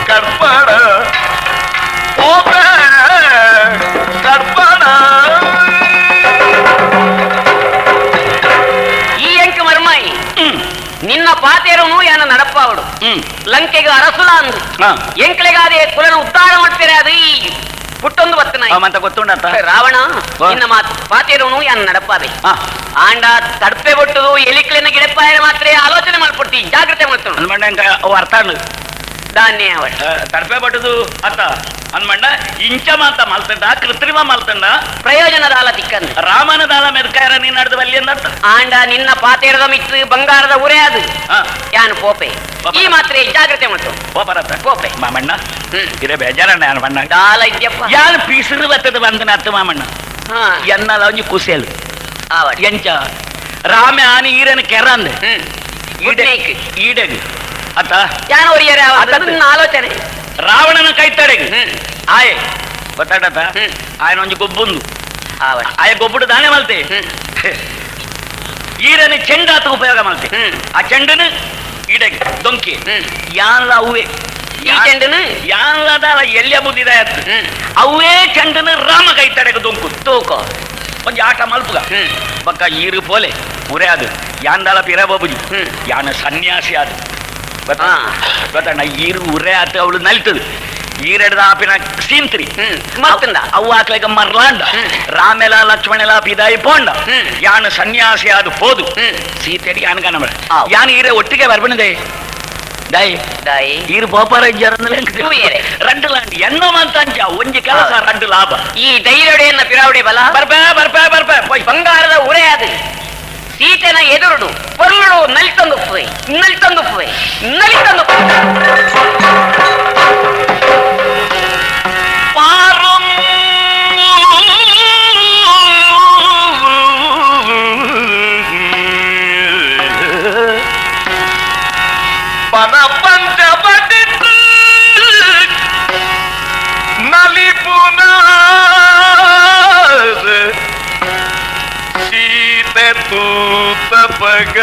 கற்பன கற்பன ಈ ಅಂಕ ಮರ್ಮಾಯಿ ನಿನ್ನ ಪಾತೇರನು ಯಾನ ನಡಪಾವಡು ಲಂಕೆಗೆ ಅರಸುಲ ಅಂದು ಎಂಕ್ಲೆಗಾದೆ ಕುಲನ ಉದ್ಧಾರ ಮಾಡ್ತೀರ ಅದು ಈ ಪುಟ್ಟೊಂದು ಬತ್ತನ ಮಂತ ಗೊತ್ತುಂಡಂತ ರಾವಣ ನಿನ್ನ ಮಾತು ಪಾತೇರನು ಯಾನ ನಡಪಾವೆ ಆಂಡ ತಡ್ಪೆ ಬೊಟ್ಟುದು ಎಲಿಕ್ಲೆನ ಗಿಡಪಾಯರ ಮಾತ್ರ ಆಲೋಚನೆ ಮಾಡ್ಕೊಡ್ತಿ ಜಾಗ್ರತೆ ಮಾಡ್ತಾಳು ಅನ್ಮಂಡ ಅವು ಅರ್ಥ ಧಾನ್ಯ ಅವಳ ತಡ್ಪೆ ಬಟ್ಟುದು ಅತ್ತ ಅನ್ಮಂಡ ಇಂಚ ಮಾತ ಮಲ್ತಂಡ ಕೃತ್ರಿಮ ಮಲ್ತಂಡ ಪ್ರಯೋಜನದ ಆಲ ತಿಕ್ಕಂದು ರಾಮನ ದಾಲ ಮೆದ್ಕಾಯರ ನೀನ್ ನಡೆದ ಬಲ್ಲಿ ಅಂದರ್ಥ ಆಂಡ ನಿನ್ನ ಪಾತೇರದ ಮಿತ್ತು ಬಂಗಾರದ ಉರೆ ಅದು ಯಾನು ಪೋಪೆ ಈ ಮಾತ್ರ ಜಾಗ್ರತೆ ಮಾಡ್ತು ಪೋಪರತ್ತ ಪೋಪೆ ಮಾಮಣ್ಣ ಇರೇ ಬೇಜಾರಣ್ಣ ಯಾನು ಬಣ್ಣ ದಾಲ ಇದ್ಯಪ್ಪ ಯಾನು ಪಿಸಿರು ಬತ್ತದ ಬಂದನ ಅತ್ತ ಮಾಮಣ್ಣ ಎನ್ನಲ ಒಂಜಿ ಕುಸೆಲು ಎಂಚ ರಾಮೆ ಆನಿ ಈರನ ಕೆರ ಅಂದೆ ಈಡೆಗ್ ಅತ್ತ ಯಾನು ಒರಿಯರೆ ಆಲೋಚನೆ ರಾವಣನ ಕೈತಡೆಗೆ ಆಯೆ ಗೊತ್ತಾಡತ್ತ ಆಯನ ಒಂಜಿ ಗೊಬ್ಬುಂದು ಆಯ ಗೊಬ್ಬುಡು ದಾನೆ ಮಲ್ತೆ ಈರನ ಚೆಂಡಾತ ಉಪಯೋಗ ಮಲ್ತೆ ಆ ಚೆಂಡನ ಈಡೆಗೆ ದೊಂಕಿ ಯಾನ್ಲ ಹೂವೆ ಈ ಚೆಂಡನು ಯಾನ್ಲದಾಲ ಎಲ್ಲಿಯ ಬುದ್ಧಿದಾಯತ್ತು ಅವೇ ಚೆಂಡನು ರಾಮ ಕೈ ತಡೆಗೆ ದೊಂಕು ತೂಕೋ ಒಂಜಿ ಆಟ ಮಲ್ಪುಗ ಬಕ್ಕ ಈರು ಪೋಲೆ ಉರೇ ಅದು ಯಾಂದಾಲ ಪಿರ ಬಾಬುಜಿ ಯಾನ ಸನ್ಯಾಸಿ ಅದು ಗೊತ್ತಣ್ಣ ಈರು ಉರೇ ಆತ ಅವಳು ನಲಿತದು ಈರೆಡ್ದ ಆಪಿನ ಸೀಂತ್ರಿ ಮತ್ತಂದ ಅವು ಆಕ್ಲೆಗ ಮರ್ಲಾಂಡ ರಾಮೆಲ ಲಕ್ಷ್ಮಣೆಲ ಪಿದಾಯಿ ಪೋಂಡ ಯಾನು ಸನ್ಯಾಸಿ ಅದು ಪೋದು ಸೀತೆಡಿ ಯಾನು ಕನಬ ಯಾನು ಈರೆ ಒಟ್ಟಿಗೆ ಬರ್ಬಣದೆ ಡೈ ಡೈ ಈರು ಪೋಪಾರ ರಂಡು ಲಾಂಡ್ ಎನ್ನ ಮಂತಂಚ ಒಂಜಿ ಕೆಲಸ ರಂಡು ಲಾಭ ಈ ಧೈರ್ಯಡೆಯನ್ನ ಪಿರಾವಡೆ ಬಲ ಬರ್ಪೆ ಬರ್ಪೆ ಬರ್ಪೆ ಬಂಗಾರದ ಉರೆ ಅದು ಸೀತೆನ ಎದುರುಡು ಪೊರ್ಲುಡು ನಲಿತೊಂದುಪ್ಪುವೆ ನಲಿತೊಂದುಪ್ಪುವೆ ನಲಿತೊಂದು ಪಾರಂ ಪನ ಪಂಚವಟಿತ್ತು ನಲಿಪುನ ಸೀತೆ ತೂತ ಪಗ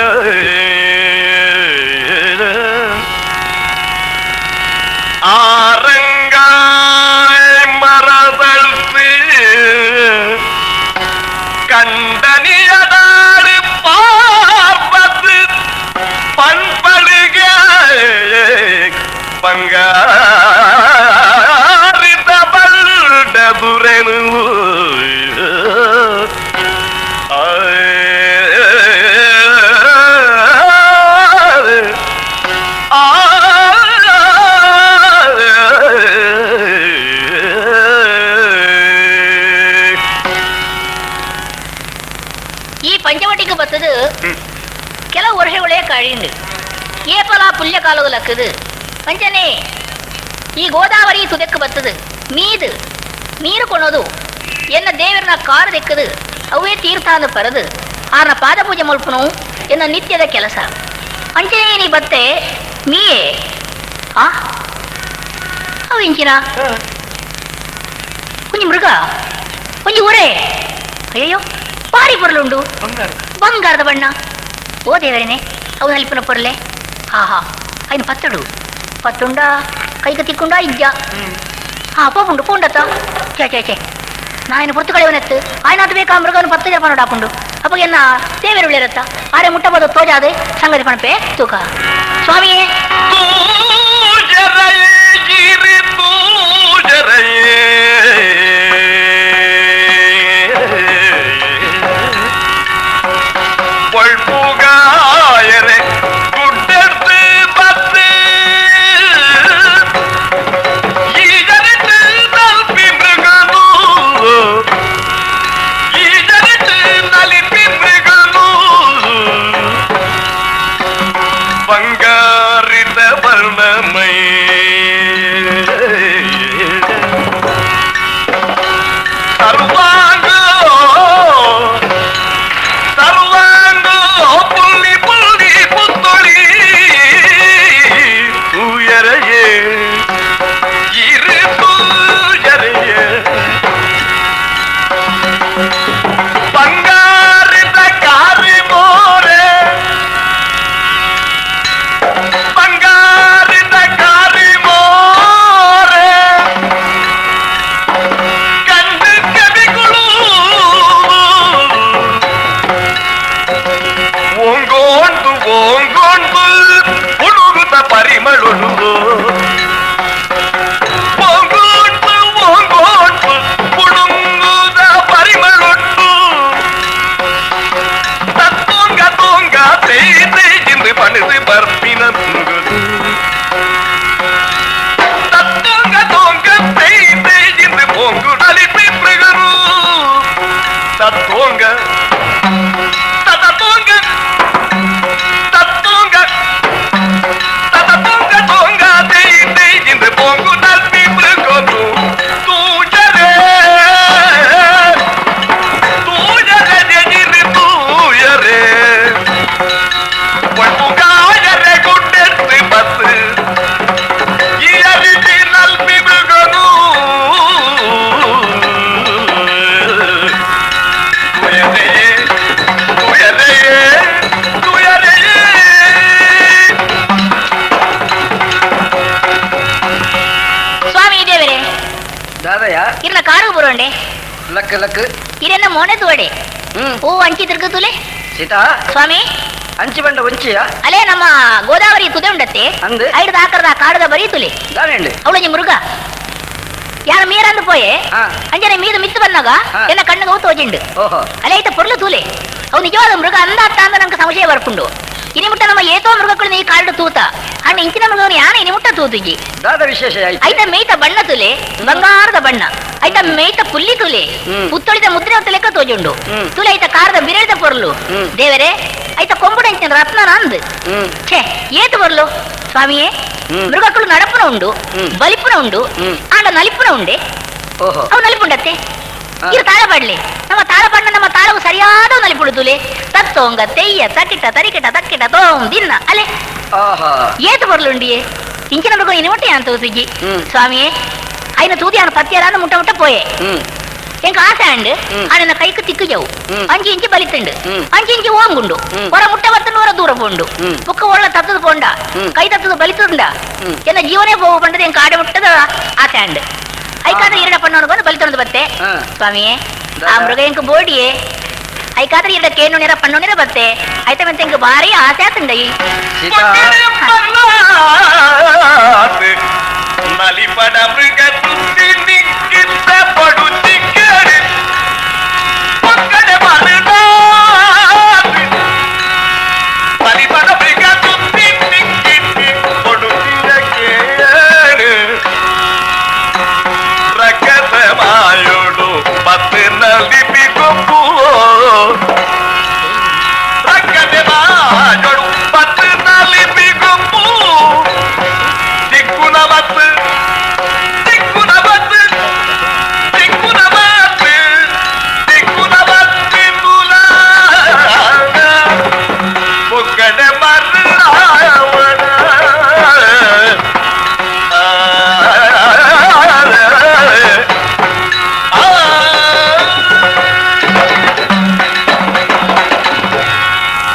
ಆರಂಗಾಯ್ ಮರದಳ್ಸಿ ಕಂಡನಿಯದಾಡು பார்ப்பது பண்படுக பங்காரித பல்டதுரனு ಈ ಪಂಚವಟಿಗೆ ಬತ್ತದು ಕೆಲವು ವರ್ಷಗಳೇ ಕഴിಂಡು ಏಪಲ ಪುಲ್ಯ ಕಾಲವು ಲಕ್ಕದು ಅಂಚನೆ ಈ ಗೋದಾವರಿ ತುದಕ್ಕೆ ಬತ್ತದು ಮೀದು ನೀರು ಕೊಣೋದು ಎನ್ನ ದೇವರನ ಕಾರು ದೆಕ್ಕದು ಅವೇ ತೀರ್ಥಾನು ಪರದು ಆರ್ನ ಪಾದ ಪೂಜೆ ಮಲ್ಪನು ಎನ್ನ ನಿತ್ಯದ ಕೆಲಸ ಅಂಚನೆ ನೀ ಬತ್ತೆ ಮೀಯೇ ಆ ಅವು ಇಂಚಿನ ಒಂಜಿ ಮೃಗ ಒಂಜಿ ಉರೆ ಅಯ್ಯಯ್ಯೋ ಪಾರಿ ಪೊರ್ಲುಂಡು ಬಂಗಾರದ ಬಣ್ಣ ಓ ದೇವರೇನೆ ಅವು ನಲಿಪುನ ಪೊರ್ಲೆ ಹಾ ಹಾ ಐನು ಪತ್ತಡು ಪತ್ತುಂಡ ಕೈಗೆ ತಿಕ್కుంಡ ಇಜ್ಜ ಹಾ ಪೋಪುಂಡು ಪೋಂಡತ್ತ ಛೇ ಛೇ ಛೇ ನಾಯನ ಪೊರ್ತು ಕಳೆವನೆತ್ತು ಆಯ್ನಾತು ಬೇಕಾ ಮೃಗನು ಪತ್ತು ಜಪನೋಡು ಹಾಪುಂಡು ಅಪ್ಪಗೆ ಎನ್ನ ದೇವರು ಉಳ್ಳೇರತ್ತ ಆರೆ ಮುಟ್ಟಬೋದು ತೋಜಾದೆ ಸಂಗತಿ ಪಣಪೆ ತೂಕ ಸ್ವಾಮಿಯೇ ತೂಜರಯೇ ಗಿರಿ ತೂಜರಯೇ பொழ்புகாயரே குட்டெடுத்து பத்து ஈஜரிட்டு நல்பி மிருகனு ஈஜரிட்டு நலிப்பி மிருகனு ಬಂಗಾರಿದ ವರ್ಣಮೈ ಸರ್ವಾಂಗೋ ಸರ್ವಾಂಗೋ ಪುಳ್ಳಿ ಪುಳ್ಳಿ ಪುತ್ತೊಳಿ ತೂಯರೆಯೇ ಇರು ತೂಯರೆಯೇ ಬಂಗಾರಿದ ಕಾರಿ ಮೋರೆ ಬಂಗಾರಿದ ಕಾರಿ ಮೋರೆ ಕಂಡು ಕವಿಗಳು ಓಂಗೋಂಡು ಓಂಗೋಂಡು ಹುಡುಗುತ್ತ ಪರಿಮಳುಳು ಓಂಗೋಂಡು ಓಂಗೋಂಡು ಹುಡುಂಗುದ ಪರಿಮಳುಟ್ಟು ತತ್ತೋಂಗ ತೋಂಗ ತೇಯ್ ತೇಯ್ಜಿಂದು ಪಣಿದು ಬರ್ಪಿನ ತತ್ತೋಂಗ ತೋಂಗ ತೇಯ್ ತೇಯ್ಜಿಂದು ಪೋಂಗು ನಲಿಪಿ ಮೃಗರು ತತ್ತೋಂಗ ತತ್ತೋಂಗ ತತ್ತೋಂಗ ತತ್ತೋಂಗ ತೋಂಗ ತೇಯ್ ತೇಯ್ಜಿಂದು ಪೋಂಗು ನಲ್ಪಿ ಮೃಗರು ತೂಜರೇ ತೂಜರೆ ಜಜಿರಿ ತೂಯರೇ பொன்புகாயரே குட்டெடுத்து பத்து இயறிட்டு நல்பி மிருகனு ದಾದಯ್ಯ ಇರ್ನ ಕಾರು ಬರೋಂಡೆ ಲಕ್ ಲಕ್ ಇರೆನ್ನ ಮೋನೆ ತೋಡೆ ಓ ಅಂಚಿ ತಿರುಗುತ್ತುಲೆ ಸೀತಾ ಸ್ವಾಮಿ ಅಂಚಿ ಬಂಡ ಒಂಚಿಯ ಅಲೇ ನಮ್ಮ ಗೋದಾವರಿ ತುದೆ ಉಂಡತ್ತೆ ಅಂದು ಐಡ್ದ ಆಕರದ ಕಾಡದ ಬರೀ ತುಲೆ ದಾನೇಂಡು ಅವಳೊಂಜಿ ಮೃಗ ಯಾರ ಮೀರಂದು ಪೋಯೆ ಅಂಜನೆ ಮೀದು ಮಿತ್ತು ಬಂದಾಗ ಎನ್ನ ಕಣ್ಣಿಗೆ ಅವು ತೋಜಿಂಡು ಅಲೆ ಐತ ಪೊರ್ಲು ತೂಲೆ ಅವು ನಿಜವಾದ ಮೃಗ ಅಂದ ಅತ್ತ ಅಂದ ನಂಗೆ ಸಂಶಯ ಬರ್ಪುಂಡು ಇನಿ ಮುಟ್ಟ ನಮ್ಮ ಏತೋ ಮೃಗಗಳು ನೀ ಕಾಡು ತೂತ ಅಣ್ಣ ಇಂಚಿನ ಮೃಗವನ್ನು ಯಾನ ಇನಿ ಮುಟ್ಟ ತೂತುಜಿ ದಾದ ವಿಶೇಷ ಐತ ಮೇಯ್ತ ಬಣ್ಣ ತುಲೆ ಬಂಗಾರದ ಬಣ್ಣ ಐತ ಮೇಯ್ತ ಪುಲ್ಲಿ ತುಲೆ ಪುತ್ತೊಳಿದ ಮುದ್ರೆ ಅಂತ ಲೆಕ್ಕ ತೋಜುಂಡು ತುಲೆ ಐತ ಕಾರದ ಬಿರಳಿದ ಪೊರ್ಲು ದೇವರೇ ಐತ ಕೊಂಬುಡ ಇಂಚಿನ ರತ್ನ ಅಂದ್ ಛೇ ಏತು ಬೊರ್ಲು ಸ್ವಾಮಿಯೇ ಮೃಗಗಳು ನಡಪುನ ಉಂಡು ಬಲಿಪುನ ಉಂಡು ಆಂಡ ನಲಿಪುನ ಉಂಡೆ ಅವು ನಲಿಪುಂಡತ್ತೆ ಇದು ತಾಳಪಾಡ್ಲಿ ನಮ್ಮ ತಾಳಪಾಡ್ನ ನಮ್ಮ ತಾಳವು ಸರಿಯಾದ ನಲಿಪುಡು ತುಲೆ ತತ್ತೋಂಗ ತೆಯ್ಯ ತಕಿಟ ತರಿಕಿಟ ತಕ್ಕಿಟ ತೋಂ ದಿನ್ನ ಅಲೆ ಏತು ಬೊರ್ಲುಂಡಿಯೇ ಇಂಚಿನ ಮೃಗ ಇನಿ ಅಂತ ತೂತಿಜಿ ಸ್ವಾಮಿಯೇ ಐನ ತೂದಿ ಅವನ ಪತ್ಯರಾನ ಮುಟ್ಟ ಮುಟ್ಟ ಪೋಯೆ ಎಂಕ ಆಸೆ ಅಂಡ್ ಆನ ಕೈக்கு ತಿಕ್ಕು ಜವು ಅಂಚಿ ಇಂಚಿ ಬಲಿತುಂಡು ಅಂಚಿ ಇಂಚಿ ಓಂಗುಂಡು ಹೊರ ಮುಟ್ಟ ಬರ್ತುಂಡು ಹೊರ ದೂರ ಪೋಂಡು ಬುಕ್ಕ ಒಳ್ಳ ತತ್ತದು ಪೋಂಡ ಕೈ ತತ್ತದು ಬಲಿತುಂಡ ಎನ್ನ ಜೀವನೇ ಹೋಗು ಪಂಡದು ಎಂಕ ಆಡೆ ಮುಟ್ಟದ ಆಸೆ ಅಂಡ್ ಐಕಾದ್ರೆ ಎರಡ ಪಣ್ಣವನು ಬಲಿತೊಂದು ಬತ್ತೆ ಸ್ವಾಮಿಯೇ ಆ ಮೃಗ ಎಂಕ ಬೋಡಿಯೇ ಐಕಾದ್ರೆ ಎರಡ ಕೇನು ನೇರ ಪಣ್ಣು ನೇರ ಬತ್ತೆ ಐತ ಮೆಂತ ಎಂಕ ಭಾರಿ ಆಸೆ ಆತುಂಡೈ ನಲಿಪಡ ಮೃಗ ತುತ್ತಿ ನಿಕ್ಕಿದ್ದ ಪಡು ಚಿಕ್ಕಡಿ ಪಕ್ಕಡೆ ನಲಿಪಡ ಮೃಗ ತುತ್ತಿ ನಿಕ್ಕಿದ್ದಿ ಪಡು ಚಿರಕೇಳು ರಕಸ ಮಾಯೋಡು ಪತ್ತು ನಲಿಪಿ ಕೊಪ್ಪು ರಕ್ಕದೆ ಮಾಯೋಡು ಪತ್ತು ನಲಿಪಿ ಕೊಪ್ಪು ದಿಕ್ಕುನ ಬತ್ತು ದಿಕ್ಕುನ ಬತ್ತು ದಿಕ್ಕುನ ಬತ್ತು ದಿಕ್ಕುನ ಬತ್ತಿ ಮೂಲ ಪೊಕ್ಕಡೆ ಮರ್ರಾವಣ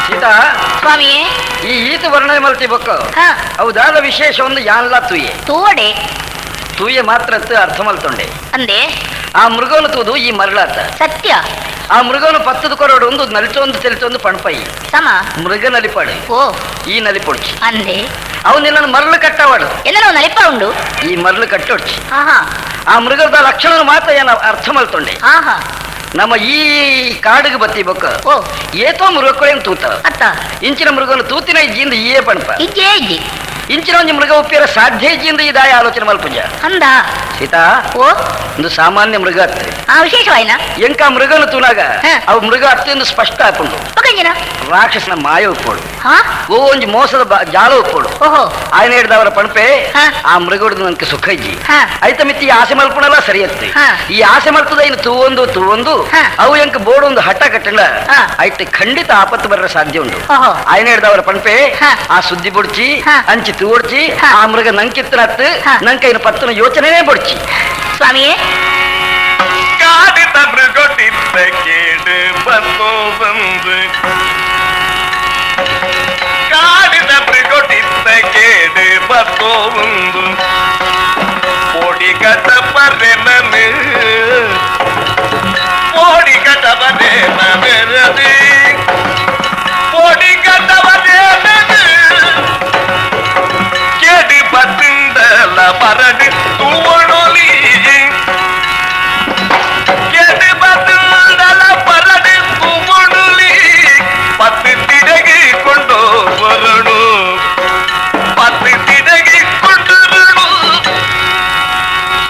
ಸೀತಾ ಸ್ವಾಮಿಯೇ ಈ ಈತ ವರ್ಣನೆ ಮಲ್ತಿ ಬೊಕ್ಕ ಅವು ದಾದ ವಿಶೇಷ ಒಂದು ಯಾನ್ಲ ತೂಯೆ ತೂವಡೆ ತೂಯೆ ಮಾತ್ರ ಅರ್ಥ ಮಲ್ತೊಂಡೆ ಅಂದೆ ಆ ಮೃಗವನ್ನು ತೂದು ಈ ಮರಳಾತ ಸತ್ಯ ಆ ಮೃಗವನ್ನು ಪತ್ತದ ಕೊರಡು ಒಂದು ನಲಿಚೊಂದು ತೆಲಿಚೊಂದು ಪಣಪೈ ಸಮ ಮೃಗ ನಲಿಪಾಡು ಓ ಈ ನಲಿಪೊಡ್ಚಿ ಅಂದೆ ಅವನ್ನೆಲ್ಲ ಮರಳು ಕಟ್ಟವಾಡು ಎಲ್ಲ ನಲಿಪ ಉಂಡು ಈ ಮರಳು ಕಟ್ಟೊಡ್ಚಿ ಆಹಾ ಆ ಮೃಗದ ಲಕ್ಷಣ ಮಾತ್ರ ಏನ ಅರ್ಥ ಮಲ್ತೊಂಡೆ ಆಹಾ ನಮ್ಮ ಈ ಕಾಡಿಗೆ ಬತ್ತಿ ಬೊಕ್ಕ ಓ ಏತೋ ಮೃಗಕ್ಕಳೇನು ತೂತ ಅತ್ತ ಇಂಚಿನ ಮೃಗವನ್ನು ತೂತಿನ ಇಜ್ಜಿಂದ ಈಯೇ ಪಣಪ ಇಜ್ಜೇ ಇಜ್ಜಿ ಇಂಚಿನ ಒಂದು ಮೃಗ ಉಪ್ಪಿರ ಸಾಧ್ಯ ಇಜ್ಜಿಂದ ಈ ದಾಯ ಆಲೋಚನೆ ಮಲ್ಪುಂಜ ಅಂದ ಸೀತಾ ಓ ಒಂದು ಸಾಮಾನ್ಯ ಮೃಗ ಅತ್ತೆ ಆ ವಿಶೇಷವಾಯ್ನ ಎಂಕ ಮೃಗನು ತೂನಾಗ ಅವು ಮೃಗ ಅತ್ಯಂತ ಸ್ಪಷ್ಟ ಹಾಕೊಂಡು ಒಕ್ಕಂಜಿನ ರಾಕ್ಷಸನ ಮಾಯ ಉಪ್ಪೋಡು ಹಾ ಓ ಒಂಜಿ ಮೋಸದ ಜಾಲ ಉಪ್ಪೋಡು ಓಹೋ ఆయన ಹಿಡ್ದವರ ಪಣಪೆ ಆ ಮೃಗಡ್ದು ನನ್ಗೆ ಸುಖ ಇಜ್ಜಿ ಐತ ಮಿತ್ತಿ ಈ ಆಸೆ ಮಲ್ಪಣಲ್ಲ ಸರಿ ಅತ್ತೆ ಈ ಆಸೆ ಮಲ್ಪದ ಇನ್ನು ತೂವೊಂದು ತೂವೊಂದು ಅವು ಎಂಕ ಬೋರ್ಡ್ ಒಂದು ಹಠ ಕಟ್ಟಂಡ ಐತೆ ಖಂಡಿತ ಆಪತ್ತು ಬರ ಸಾಧ್ಯ ಉಂಟು ఆయన ಹಿಡ್ದವರ ಪಣಪೆ ಆ ಸುದ್ದಿ ಬುಡ್ಚಿ ಅಂಚಿ ತೂವೊಡ್ಚಿ ಆ ಮೃಗ ನಂಕಿತ್ತನತ್ತು ನಂಕ ಇನ್ನು ಪತ್ತನ ಯೋಚನೆನೇ ಬೊಡ್ಚಿ ಸ್ವಾಮಿಯೇ ಕಾಡಿದ ಮೃಗೊಟ್ಟಿದ್ದ ಕೇಡು ಬಂದು ಬಂದು ಕಾಡಿದ ಮೃಗೊಟ್ಟಿದ್ದ ಕೇಡು ಬಂದು ಒಂದು ಪೋಡಿ ಕಟ ಪರ್ರೆ ನನು ಪೋಡಿ ಕಟವನೆ ನನರದಿ ಪೋಡಿ ಕಟವನೆ ನನು ಕೇಡು ಬತ್ತುಂಡಲ ಪರಡು ತೂವಣೊಲಿ ಕೇಡು ಬತ್ತುಂಡಲ ಪರಡು ತೂವಣೊಲಿ பத்து திடகி கொண்டு வரணும் பத்து திடகி கொண்டு வரணும்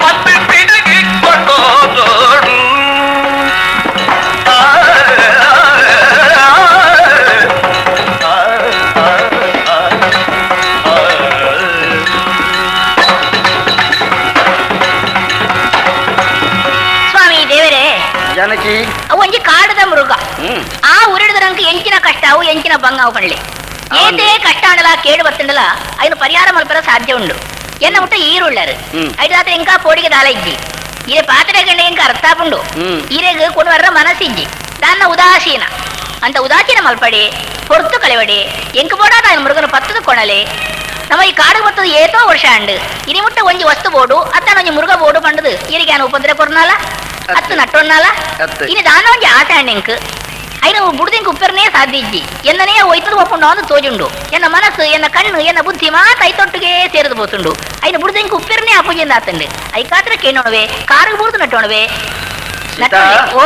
பத்து திடகி கொண்டு வரணும் ಸ್ವಾಮಿ ದೇವರೇ ಜಾನಕಿ ಅವು ಒಂಜಿ ಕಾಡದ ಮೃಗ ಆ ಉರಿಡದ ನಂಗೆ ಎಂಚಿನ ಕಷ್ಟ ಅವು ಎಂಚಿನ ಬಂಗ ಅವು ಪಂಡ್ಲೆ ಏತೇ ಕಷ್ಟ ಅಂಡಲ ಕೇಡು ಬತ್ತಂಡಲ అయిన ಪರಿಹಾರ ಮಲ್ಪರ ಸಾಧ್ಯ ಉಂಡು ಎನ್ನ ಮುಟ್ಟ ಈರುಳ್ಳರು ಐದಾತ್ರ ఇంకా ಪೋಡಿಗೆ ದಾಲ ಇಜ್ಜಿ ಈರೆ ಪಾತ್ರೆ ಗಂಡ ఇంకా ಅರ್ಥಾಪುಂಡು ಈರೆಗ್ ಕೊಡು ವರ್ರ ಮನಸ್ಸಿಜ್ಜಿ ದಾನ್ನ ಉದಾಸೀನ ಅಂತ ಉದಾಸೀನ ಮಲ್ಪಡಿ ಪೊರ್ತು ಕಳೆವಡಿ ಎಂಕ ಬೋಡಾದ ఆయన ಮೃಗನ ಪತ್ತದ ಕೊಣಲೆ ನಮ್ಮ ಈ ಕಾಡು ಬರ್ತದ ಏತೋ ವರ್ಷ ಅಂಡು ಇನಿ ಮುಟ್ಟ ಒಂಜಿ ವಸ್ತು ಬೋಡು ಅತ್ತ ಒಂಜಿ ಮುರುಗ ಬೋಡು ಪಂಡದು ಇರಿಗೆ ಉಪದ್ರ ಕೊರ್ನಾಲ ಅತ್ತು ನಟ್ಟೊನ್ನಾಲ ಇನಿ ದಾನ ಒಂಜಿ ಆಸೆ ಅಂಡೆಂಕ್ ಐನ ಬುಡ್ದಿಂಕ್ ಉಪ್ಪೆರ್ನೇ ಸಾಧ್ಯ ಇಜ್ಜಿ ಎನ್ನನೇ ಒಯ್ತದ ಒಪ್ಪುಂಡು ಅಂದು ತೋಜುಂಡು ಎನ್ನ ಮನಸ್ಸು ಎನ್ನ ಕಣ್ಣು ಎನ್ನ ಬುದ್ಧಿ ಮಾತ ಐತೊಟ್ಟಿಗೆ ಸೇರಿದು ಬೋತುಂಡು ಐನ ಬುಡ್ದಿಂಕ್ ಉಪ್ಪೆರ್ನೇ ಅಪೂಜೆಯಿಂದ ಆತಂಡು ಐಕಾತ್ರ ಕೇನೋಣವೆ ಕಾರು ಬುಡ್ದು ನಟ್ಟೋಣವೆ. ಓ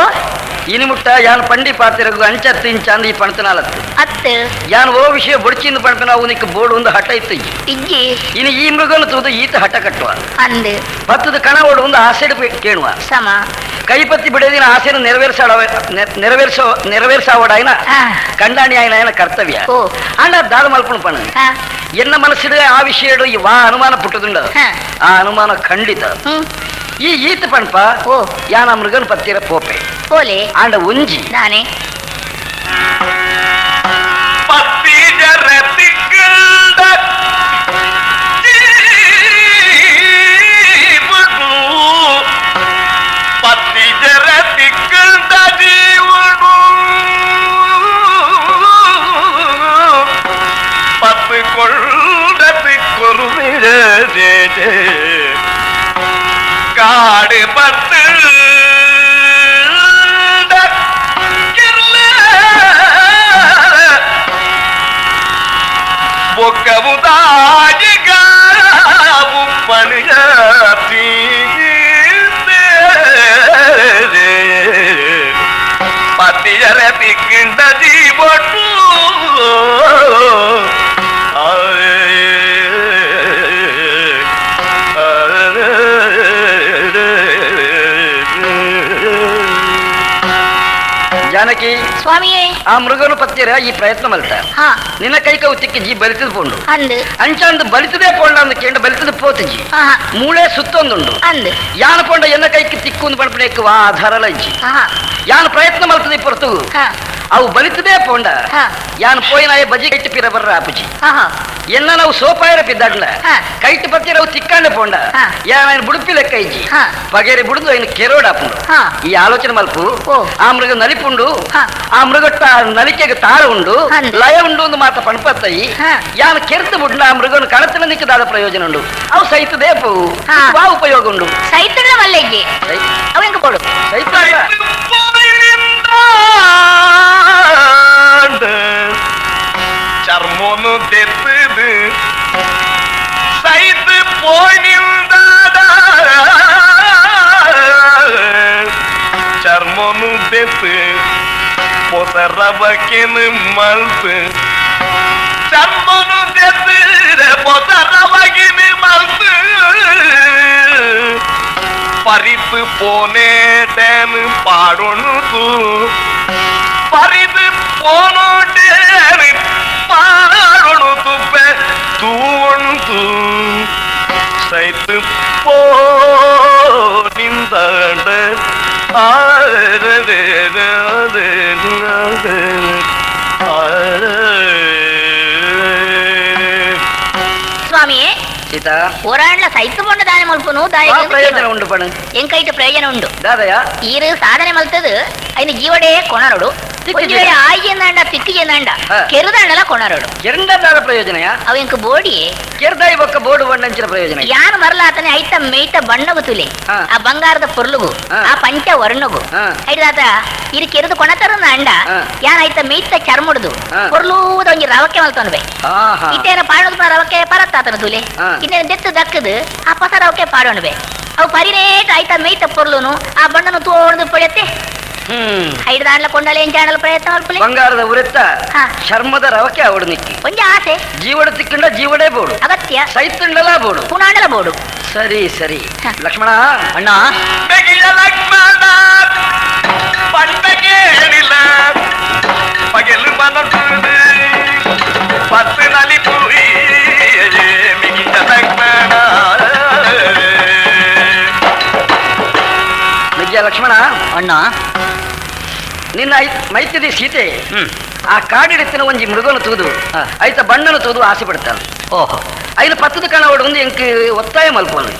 ಇನಿ ಮುಟ್ಟ ಯಾನ್ ಪಂಡಿ ಪಾತಿರಗು ಅಂಚತ್ತು ಇಂಚಾಂದು ಈ ಪಣತನಾಲತ್ತು ಅತ್ತು ಯಾನ್ ಓ ವಿಷಯ ಬೊಡ್ಚಿಂದು ಪಣಪನ ಅವು ನಿಕ್ಕ ಬೋರ್ಡ್ ಒಂದು ಹಠ ಇತ್ತು ಇಜ್ಜಿ ಇನಿ ಈ ಮೃಗನು ತೂದು ಈತ ಹಠ ಕಟ್ಟುವ ಅಂದು ಭತ್ತದ ಕಣ ಓಡು ಒಂದು ಆಸೆಡು ಕೇಳುವ ಸಮ ಕೈಪತ್ತಿ ಬಿಡದಿನ ಆಸೆಯನ್ನು ನೆರವೇರ್ಸಾವಡಾಯನ ಕಂಡಾಣಿ ಆಯನ ಕರ್ತವ್ಯ ಅಂಡ ದಾದ ಮಲ್ಪಣ ಪಣ ಎನ್ನ ಮನಸ್ಸಿಡ ಆ ವಿಷಯ ಈ ವಾ ಅನುಮಾನ ಪುಟ್ಟದುಂಡ ಆ ಅನುಮಾನ ಖಂಡಿತ ಈ ಈತ ಪಣಪ ಯಾನ ಮೃಗನ ಪತ್ತಿರ ಪೋಪೆ ಪೋಲೆ ಆಂಡ ಉಂಜಿ ನಾನೇ ಪತ್ತಿ ಜರ ತಿಕ್ಕಂಡ ಜೀವನು ಪತ್ತಿ ಜರ ತಿಕ್ಕಂಡ ಜೀವನು ಪತ್ತು ಕೊಂಡ ತಿಕ್ಕೊರು ಕಾಡು ಪತ್ತು ಪತಿಯರ ತಿಕ್ಕಿಂಡ ಜೀವಟ್ಟು ಜಾನಕಿ ಸ್ವಾಮಿಯೇ ಆ ಮೃಗನು ಪತ್ತಿರ ಈ ಪ್ರಯತ್ನ ಮಲ್ತ ನಿನ್ನ ಕೈ ಕೌ ತಿಕ್ಕಿ ಜಿ ಬಲಿತದ ಪೋಂಡು ಅಂಚಾಂದು ಬಲಿತದೇ ಪೋಂಡ ಅಂದು ಕೇಂಡ ಬಲಿತದ ಪೋತಜಿ ಮೂಳೆ ಸುತ್ತೊಂದುಂಡು ಅಂದು ಯಾನ ಪೋಂಡ ಎನ್ನ ಕೈకి ತಿಕ್ಕು ಪಣಪಣೆಕ್ ವಾ ಆಧಾರಲ ಇಜ್ಜಿ ಯಾನ ಪ್ರಯತ್ನ ಮಲ್ತದೆ ಪೊರತು ಅವು ಬಲಿತದೇ ಪೋಂಡ ಯಾನ್ ಪೋಯಿನಾಯ ಬಜಿ ಕೈಟ್ ಪಿರ ಬರ್ರ ಆಪುಜಿ ಎನ್ನ ನಾವು ಸೋಪಾಯರ ಪಿದ್ದಾಡ್ಲ ಕೈಟ್ ಪತ್ತಿರ ಅವು ತಿಕ್ಕಾಂಡೆ ಪೋಂಡ ಯಾನ ಬುಡುಪಿ ಲೆಕ್ಕ ಇಜ್ಜಿ ಪಗೇರಿ ಬುಡುದು ಐನು ಕೆರೋಡ್ ಆಪುಂಡು ಈ ಆಲೋಚನೆ ಮಲ್ಪು ಆ ಮೃಗ ನಲಿಪುಂಡು ಆ ಮೃಗಟ್ಟ ನಲಿಕೆಗೆ ತಾಳ ಉಂಡು ಲಯ ಉಂಡು ಒಂದು ಮಾತ ಪಣಪತ್ತಯಿ ಯಾನ ಕೆರೆತು ಬುಡ್ನ ಆ ಮೃಗನು ಕಳತನ ನಿಕ್ಕದಾದ ಪ್ರಯೋಜನ ಉಂಡು ಅವು ಸೈತದೇ ಪೋವು ವಾ ಉಪಯೋಗ ಉಂಡು ಸೈತಣ್ಣ ಮಲ್ಲೆಜ್ಜಿ ಅವೆಂಕ ಪೋಡು ಸೈತ ಚರ್ಮನು ತೆತ್ತದು ಸೈತು போய் நின்றாட ಚರ್ಮನು ತೆತ್ತು ಪೊಸರವಕೆನು ಮಲ್ತು ಚರ್ಮನು ತೆತ್ತು பொசரவகினு மல்ತು பறித்து போனேட்டேன்னு பாடொணு பறித்து போனோட்டேன்னு பாடொணு துப்ப தூவொணு சைத்து போ நின்றாண்ட ಸ್ವಾಮಿಯೇ ಸೀತಾ ಹೋರಾಡ್ಲ ಸೈತು ಪೊಂಡ ದಾನೆ ಮಲ್ಪುನು ಪ್ರಯೋಜನ ಉಂಡು ಪಣ ಎಂಕೈಟ ಪ್ರಯೋಜನ ಉಂಡು ದಾದಯ ಈರು ಸಾಧನೆ ಮಲ್ತದು ಐನ ಜೀವಡೇ ಕೊಣರೋಡು ಒಂಜಿ ವೇಳೆ ಆಯಿ ಎಂದಾಂಡ ತಿಕ್ಕಿ ಎಂದಾಂಡ ಕೆರುದಾಂಡಲ ಕೊಣರೋಡು ಕೆರಂಡ ಪ್ರಯೋಜನ ಅವ ಎಂಕ ಬೋಡಿ ಕೆರ್ದಾಯಿ ಬೊಕ್ಕ ಬೋಡು ಬಣ್ಣಂಚಿನ ಪ್ರಯೋಜನ ಯಾನು ಮರಲಾತನೆ ಐತ ಮೇಯ್ತ ಬಣ್ಣಗು ತುಲೆ ಆ ಬಂಗಾರದ ಪೊರ್ಲುಗು ಆ ಪಂಚ ವರ್ಣಗು ಐದಾತ ಇರು ಕೆರೆದು ಕೊಣತರನ ಅಂಡ ಯಾನ್ ಐತ ಮೇಯ್ತ ಚರ್ಮುಡುದು ಪೊರ್ಲೂದ ಒಂಜಿ ರವಕ್ಕೆ ಮಲ್ತೊನ್ಬೆ ಇತ್ತೇನ ಪಾಡೋದು ರವಕ್ಕೆ ಪರತ್ತಾತನ ತುಲೆ ಇನ್ನೇನು ದೆತ್ತು ದಕ್ಕದು ಆ ಪಸ ರವಕ್ಕೆ ಪಾಡೋಣ್ಬೆ ಅವು ಪರಿನೇಟ ಐತ ಮೇಯ್ತ ಪೊರ್ಲುನು ಆ ಬಣ್ಣನು ತೋಡ್ದು ಪೊಳೆತ್ತೆ ಐದು ಕೊಂಡಲೆ ಎಂಚಾಣಲ ಪ್ರಯತ್ನ ಮಲ್ಪುಲೆ ಬಂಗಾರದ ಉರೆತ್ತ ಚರ್ಮದ ರವಕ್ಕೆ ಅವಡು ನಿಕ್ಕಿ ಒಂಜಿ ಆಸೆ ಜೀವಡ ತಿಕ್ಕಂಡ ಜೀವಡೇ ಬೋಡು ಅಗತ್ಯ ಸೈತುಂಡಲ ಬೋಡು ಪುನಾಂಡಲ ಬೋಡು ಸರಿ ಸರಿ ಲಕ್ಷ್ಮಣ ಅಣ್ಣ ಲಕ್ಷ್ಮಣ ಪಂಡ ಕೇಳಿಲ್ಲ ಪಗೆಲು ಮನಸ್ಸು ಪತ್ತು ನಲಿ ಪುರಿ ಮಿಗಿದ ಲಕ್ಷ್ಮಣ ಮಿಗಿಯ ಲಕ್ಷ್ಮಣ ಅಣ್ಣ ನಿನ್ನ ಮೈತಿದಿ ಸೀತೆ ಆ ಕಾಡಿಡಿತ್ತಿನ ಒಂಜಿ ಮೃಗನು ತೂದು ಐತ ಬಣ್ಣನು ತೂದು ಆಸೆ ಪಡ್ತಾನೆ. ಓಹೋ ಐನು ಪತ್ತದ ಕಣ ಒಂದು ಎಂಕ್ ಒತ್ತಾಯ ಮಲ್ಪೋನು.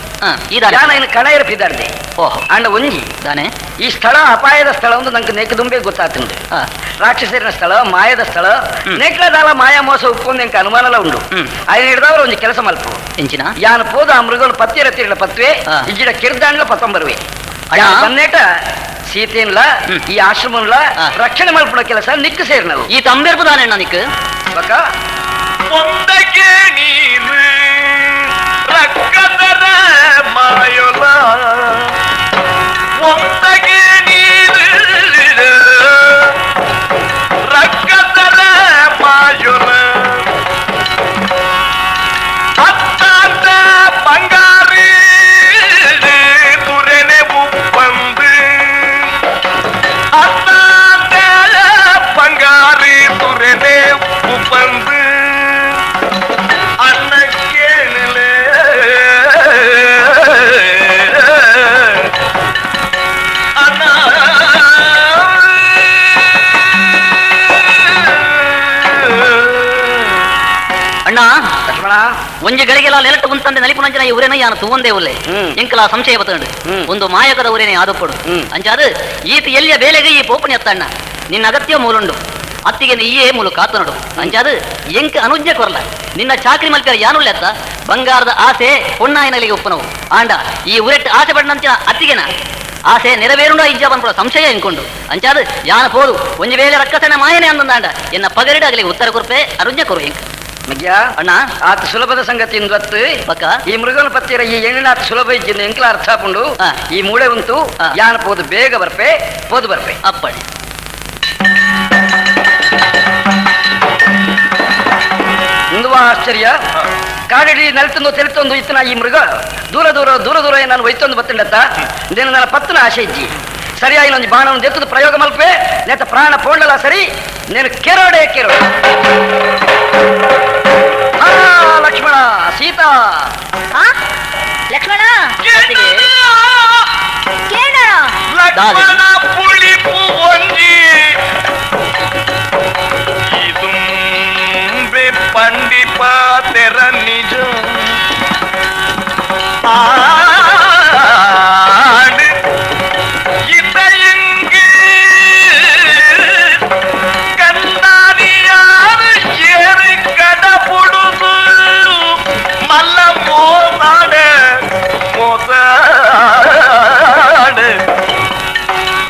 ಯಾನ ಐನು ಕಣ ಇರಪಿದಾರ್ದೆ. ಓಹೋ ಅಂಡ ಒಂಜಿ ದಾನೆ ಈ ಸ್ಥಳ ಅಪಾಯದ ಸ್ಥಳ ಒಂದು ನಂಗೆ ನೇಕದುಂಬೆ ಗೊತ್ತಾಗ್ತದೆ. ರಾಕ್ಷಸರಿನ ಸ್ಥಳ, ಮಾಯದ ಸ್ಥಳ, ನೇಕ್ಲದಾಲ ಮಾಯಾ ಮೋಸ ಉಪ್ಪೊಂದು ಎಂಕ ಅನುಮಾನಲ ಉಂಡು. ಐನು ಹಿಡ್ದವ್ರ ಒಂಜಿ ಕೆಲಸ ಮಲ್ಪು. ಎಂಚಿನ ಯಾನ ಪೋದ ಆ ಮೃಗನು ಪತ್ತಿರ ತಿರಲ ಪತ್ವೆ ಇಜ್ಜಿಡ ಕಿರ್ದಾಂಡ್ಲ ಪತ್ತೊಂಬರುವೆ. ಬನ್ನೇಟ ಸೀತೆನ್ಲ ಈ ಆಶ್ರಮನ್ಲ ರಕ್ಷಣೆ ಮಲ್ಪುಣ ಕೆಲಸ ನಿಕ್ಕು ಸೇರಿ ನಾವು. ಈ ತಂಬೆರ್ಪು ದಾನೆ ನಿಕ್ಕು ಬಕ್ಕ ಒಂದಕ್ಕೆ ನೀನು ರಕ್ಕದರ ಮಾಯೊಲ ಒಂದಕ್ಕೆ ನೀನು ರಕ್ಕದರ ಮಾಯೊಲ ಅತ್ತಾಂತ ಬಂಗಾರಿ ತುರೆನೆ ಉಪ್ಪಂದು ಅತ್ತಾಂತ ಬಂಗಾರಿ ತುರೆನೆ ಉಪ್ಪಂದು ಅಣ್ಣಕ್ಕೇನಿಲೆ ಅಣ್ಣ ಅಣ್ಣ ಲಕ್ಷ್ಮಣ ಒಂಜಿ ಗಳಿಗೆಲ್ಲ ನೆಲಟ್ಟು ಉಂತಂದೆ ನಲಿಪುನಂಚಿನ ಈ ಊರೇನ ಯಾನು ತೂವಂದೇ ಉಲ್ಲೆ ಎಂಕಲ ಸಂಶಯ ಬತ್ತಂಡು ಒಂದು ಮಾಯಕದ ಊರೇನೆ ಆದಪ್ಪಡು. ಅಂಚಾದು ಈತ ಎಲ್ಲಿಯ ಬೇಲೆಗೆ ಈ ಪೋಪನಿ ಅತ್ತಣ್ಣ ನಿನ್ನ ಅಗತ್ಯ ಮೂಲುಂಡು ಅತ್ತಿಗೆ ಈಯೇ ಮೂಲು ಕಾತನಡು. ಅಂಚಾದು ಎಂಕ್ ಅನುಜ್ಞೆ ಕೊರಲ ನಿನ್ನ ಚಾಕ್ರಿ ಮಲ್ಪೆರ ಯಾನುಲ್ಲೆತ್ತ ಬಂಗಾರದ ಆಸೆ ಪೊಣ್ಣಾಯನಲಿಗೆ ಉಪ್ಪನವು ಆಂಡ ಈ ಊರೆಟ್ಟು ಆಸೆ ಪಡನಂಚಿನ ಅತ್ತಿಗೆನ ಆಸೆ ನೆರವೇರುಂಡ ಇಜ್ಜ ಪನ್ಪುಡ ಸಂಶಯ ಎಂಕೊಂಡು. ಅಂಚಾದು ಯಾನ ಪೋದು ಒಂಜಿ ವೇಳೆ ರಕ್ಕಸನ ಮಾಯನೆ ಅಂದಂದಾಂಡ ಎನ್ನ ಪಗರಿಡ ಅಗಲಿಗೆ ಉತ್ತರ ಕೊರ್ಪೆ ಅನುಜ್ಞೆ ಕೊರು ಎಂಕ್. ಮಗ್ಯಾ ಅಣ್ಣ ಆತ ಸುಲಭದ ಸಂಗತಿ ಇಂದ್ವತ್ತು ಬಕ್ಕ ಈ ಮೃಗನ ಪತ್ತಿರ ಈ ಎಣ್ಣಿನ ಆತ ಸುಲಭ ಇಜ್ಜಿಂದ ಎಂಕ್ಲ ಅರ್ಥ ಹಾಕೊಂಡು ಈ ಮೂಳೆ ಉಂಟು ಯಾನ ಪೋದು ಬೇಗ ಬರ್ಪೆ ಪೋದು ಬರ್ಪೆ ಅಪ್ಪಣೆ. ಇಂದುವ ಆಶ್ಚರ್ಯ ಕಾಡಡಿ ನಲಿತೊಂದು ತೆಲಿತೊಂದು ಇತ್ತನ ಈ ಮೃಗ ದೂರ ದೂರ ದೂರ ದೂರ ನಾನು ಒಯ್ತೊಂದು ಬತ್ತಂಡತ್ತ నేను ನನ್ನ ಪತ್ತನ ಆಶೆ ಇಜ್ಜಿ ಸರಿಯಾಗಿ ಒಂದು ಬಾಣವನ್ನು ಎತ್ತದ ಪ್ರಯೋಗ ಮಲ್ಪೆ ನೇತ ಪ್ರಾಣ ಪೋಂಡಲ ಸರಿ నేను ಕೆರೋಡೆ ಕೆರೋಡೆ. ಲಕ್ಷ್ಮಣ ಸೀತಾ ಲಕ್ಷ್ಮಣ ಲಕ್ಷ್ಮಣ ಪುಳಿಪು ಒಂಜಿ ಇದುಂಬೆ ಪಂಡಿಪಾತೆರ ನಿಜ ಆಡು ಇತ ಕಂದಾನಿಯಾರು ಏರು ಕಡಪುಡುದು ಮಲ್ಲ ಮೋಸಾಡ ಮೋಸಾಡ